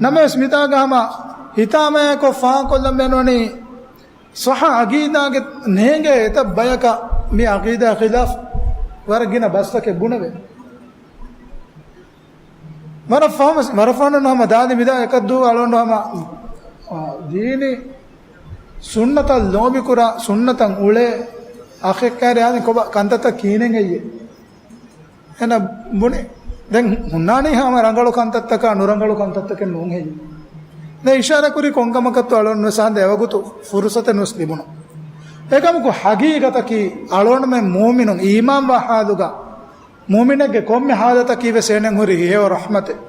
ނަމަވެސް މިތާގަ ހަމަ ހިތާމަޔާކޮށް ފާހަގަކޮށްލަން ބޭނުންވަނީ ޞައްޙަ ޢަޤީދާގެ ނޭނގޭ އެތައް ބަޔަކަށް މި ޢަޤީދާ ޚިލާފް ވަރަށް ގިނަ ބަސްތަކެއް ބުނެވޭ. ވަރަށް ފަހުމަސް-، ވަރަށް ފަހުން ހަމަ ދާދި މިދާ އެކަށްދޫ އަޅުގަނޑު ހަމަ، އާ، ދީނީ ސުންނަތަށް ލޯބިކުރާ، ސުންނަތަށް އުޅޭ އަޚެއްކާރި އާދި ކޮބާ ކަންތައްތައް ކީނެން އެއްޔެ؟ އެނަ ބުނި، ދެން ހުންނާނީ ހަމަ ރަނގަޅު ކަންތައްތަކާ ނުރަނގަޅު ކަންތައްތަކެއް ނޫން ހެއްޔެ؟ ދެން އިޝާރަ ކުރި ކޮންކަމަކަށްތޯ އަޅުގަނޑު ވެސް އާދެ އެވަގުތު ފުރުސަތެއް ނުވެސް ލިބުނު. އެކަމަކު ހަގީގަތަކީ އަޅުގަނޑުމެން މުއުމިނުން އީމާންވާ ޙާލުގަ މުއުމިނެއްގެ ކޮންމެ ޙާލަތަކީ ވެސް އޭނައަށް ހުރި ހެޔޮ ރަޙްމަތެއް.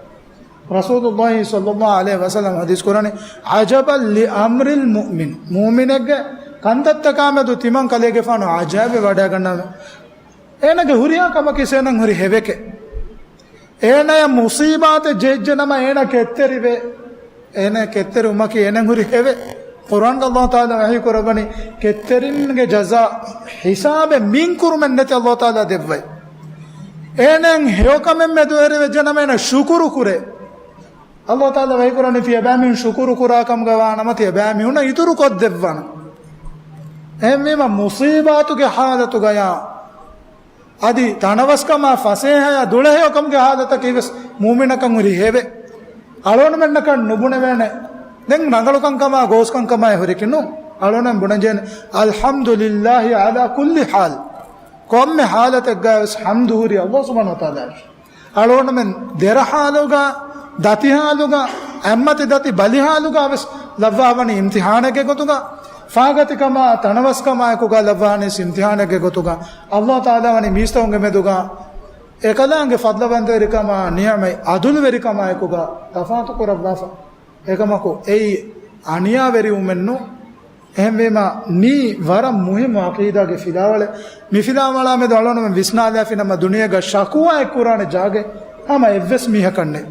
ރަސޫލުﷲ ޞައްލަﷲ ޢަލައިހި ވަސައްލަމަ ޙަދީޘް ކުރަނީ، "ޢަޖަބަން ލިއަމްރިލް މުއުމިން." މުއުމިނެއްގެ ކަންތައްތަކާމެދު ތިމަން ކަލޭގެފާނު ޢަޖައިބެއް ވަޑައިގަންނަވާ. އޭނަގެ ހުރިހާ ކަމަކީ އޭނައަށް ހުރި ހެވެކެއް. އޭނަޔަށް މުޞީބާތެއް ޖެހިއްޖެނަމަ އޭނަ ކެތްތެރިވޭ. އޭނަ ކެތްތެރިވުމަކީ އޭނައަށް ހުރި ހެވެއް. ޤުރްއާންގަ ﷲ ތަޢާލާ ވަޙީ ކުރައްވަނީ، ކެތްތެރިންގެ ޖަޒާ ހިސާބެއް މިންކުރުމެއް ނެތި ﷲ ތަޢާލާ ދެއްވައި. އޭނައަށް ހެޔޮކަމެއް މެދުވެރިވެއްޖެނަމަ އޭނަ ޝުކުރު ކުރޭ. ﷲ ތަޢާލާ ވަޙީ ކުރަނީ ތިޔަބައިމީހުން ޝުކުރު ކުރާ ކަމުގަ ވާނަމަ ތިޔަބައިމީހުންނަށް އިތުރު ކޮށްދެއްވާނަން. އެހެންވީމަ މުޞީބާތުގެ ޙާލަތުގަޔާ އަދި ތަނަވަސްކަމާ ފަސޭހަޔާ ދުޅަހެޔޮކަމުގެ ޙާލަތަކީ ވެސް މުއުމިނަކަށް ހުރި ހެވެއް. އަޅުގަނޑުމެންނަކަށް ނުބުނެވޭނެ. ދެން ރަނގަޅުކަންކަމާ ގޯސްކަންކަމާއި ހުރިކި ނޫން. އަޅުގަނޑުމެން ބުނަންޖެހޭނެ، "އަލްޙަމްދުލިއްލާހި ޢަލާ ކުއްލި ޙާލް." ކޮންމެ ޙާލަތެއްގަ ވެސް ޙަމްދު ހުރީ ﷲ ސުބްޙާނަހޫ ވަތަޢާލާއަށް. އަޅުގަނޑުމެން ދެރަ ޙާލުގަ، ދަތި ޙާލުގަ، އެއްމަތި ދަތި ބަލި ޙާލުގަ ވެސް ލައްވާވަނީ އިމްތިޙާނެއްގެ ގޮތުގަ، ފާގަތިކަމާ، ތަނަވަސްކަމާއެކުގަ ލައްވާނީ އިމްތިޙާނެއްގެ ގޮތުގަ. ﷲ ތަޢާލާ ވަނީ މީސްތަކުންގެ މެދުގަ އެކަލާނގެ ފަޟްލުވަންތަވެރިކަމާ ނިޢުމަތް ޢަދުލުވެރިކަމާއެކުގަ ތަފާތު ކުރައްވާފަ. އެކަމަކު އެއީ އަނިޔާވެރިވުމެއްނު. އެހެންވީމަ، މީ ވަރަށް މުހިއްމު ޢަޤީދާގެ ފިލާވަޅެއް. މި ފިލާވަޅާމެދު އަޅުންމެން ވިސްނާލާފިނަމަ، ދުނިޔޭގަ ޝަކުވާއެއް ކުރާނެ ޖާގައެއް ހަމަ އެއްވެސް މީހަކަށްނެތް.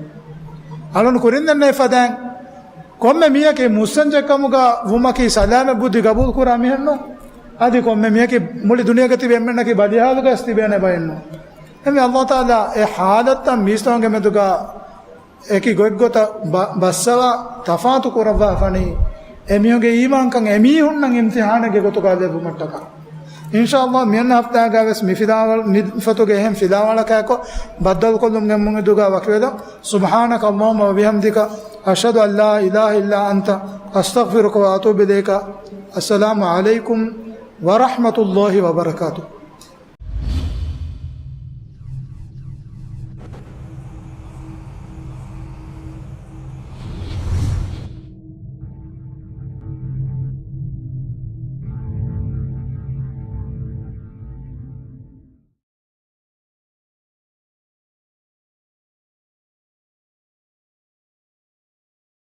އަޅުން ކުރިން ދެންނެވި ފަދައިން، ކޮންމެ މީހަކީ މުއްސަންޖެއްކަމުގަ ވުމަކީ ސަލާމަތް ބުއްދި ގަބޫލު ކުރާ މީހެއްނު. އަދި ކޮންމެ މީހަކީ މުޅި ދުނިޔޭގަ ތިބި އެންމެންނަކީ ބަލިހާލުގަ ވެސް ތިބޭނެ ބައެއްނު. އެހެންވެ، ﷲ ތަޢާލާ އެ ޙާލަތްތައް މީސްތަކުންގެ މެދުގަ އެކި ގޮތްގޮތަށް ބަ-، ބައްސަވާ ތަފާތު ކުރައްވާފަނީ، އެމީހުންގެ އީމާންކަން އެމީހުންނަށް އިމްތިޙާނެއްގެ ގޮތުގަ ލެއްވުމަށްޓަކާ. އިންޝާﷲ، މިއަންނަ ހަފްތާގަ ވެސް މި ފިލާވަޅު، މި ފޮތުގެ އެހެން ފިލާވަޅަކާއެކު ބައްދަލުކޮށްލުމުގެ މެދުގަ ވަކިވެލަ. سبحانك اللهم وبحمدك، أشهد أن لا إله إلا أنت، أستغفرك وأتوب إليك. السلام عليكم ورحمة الله وبركاته.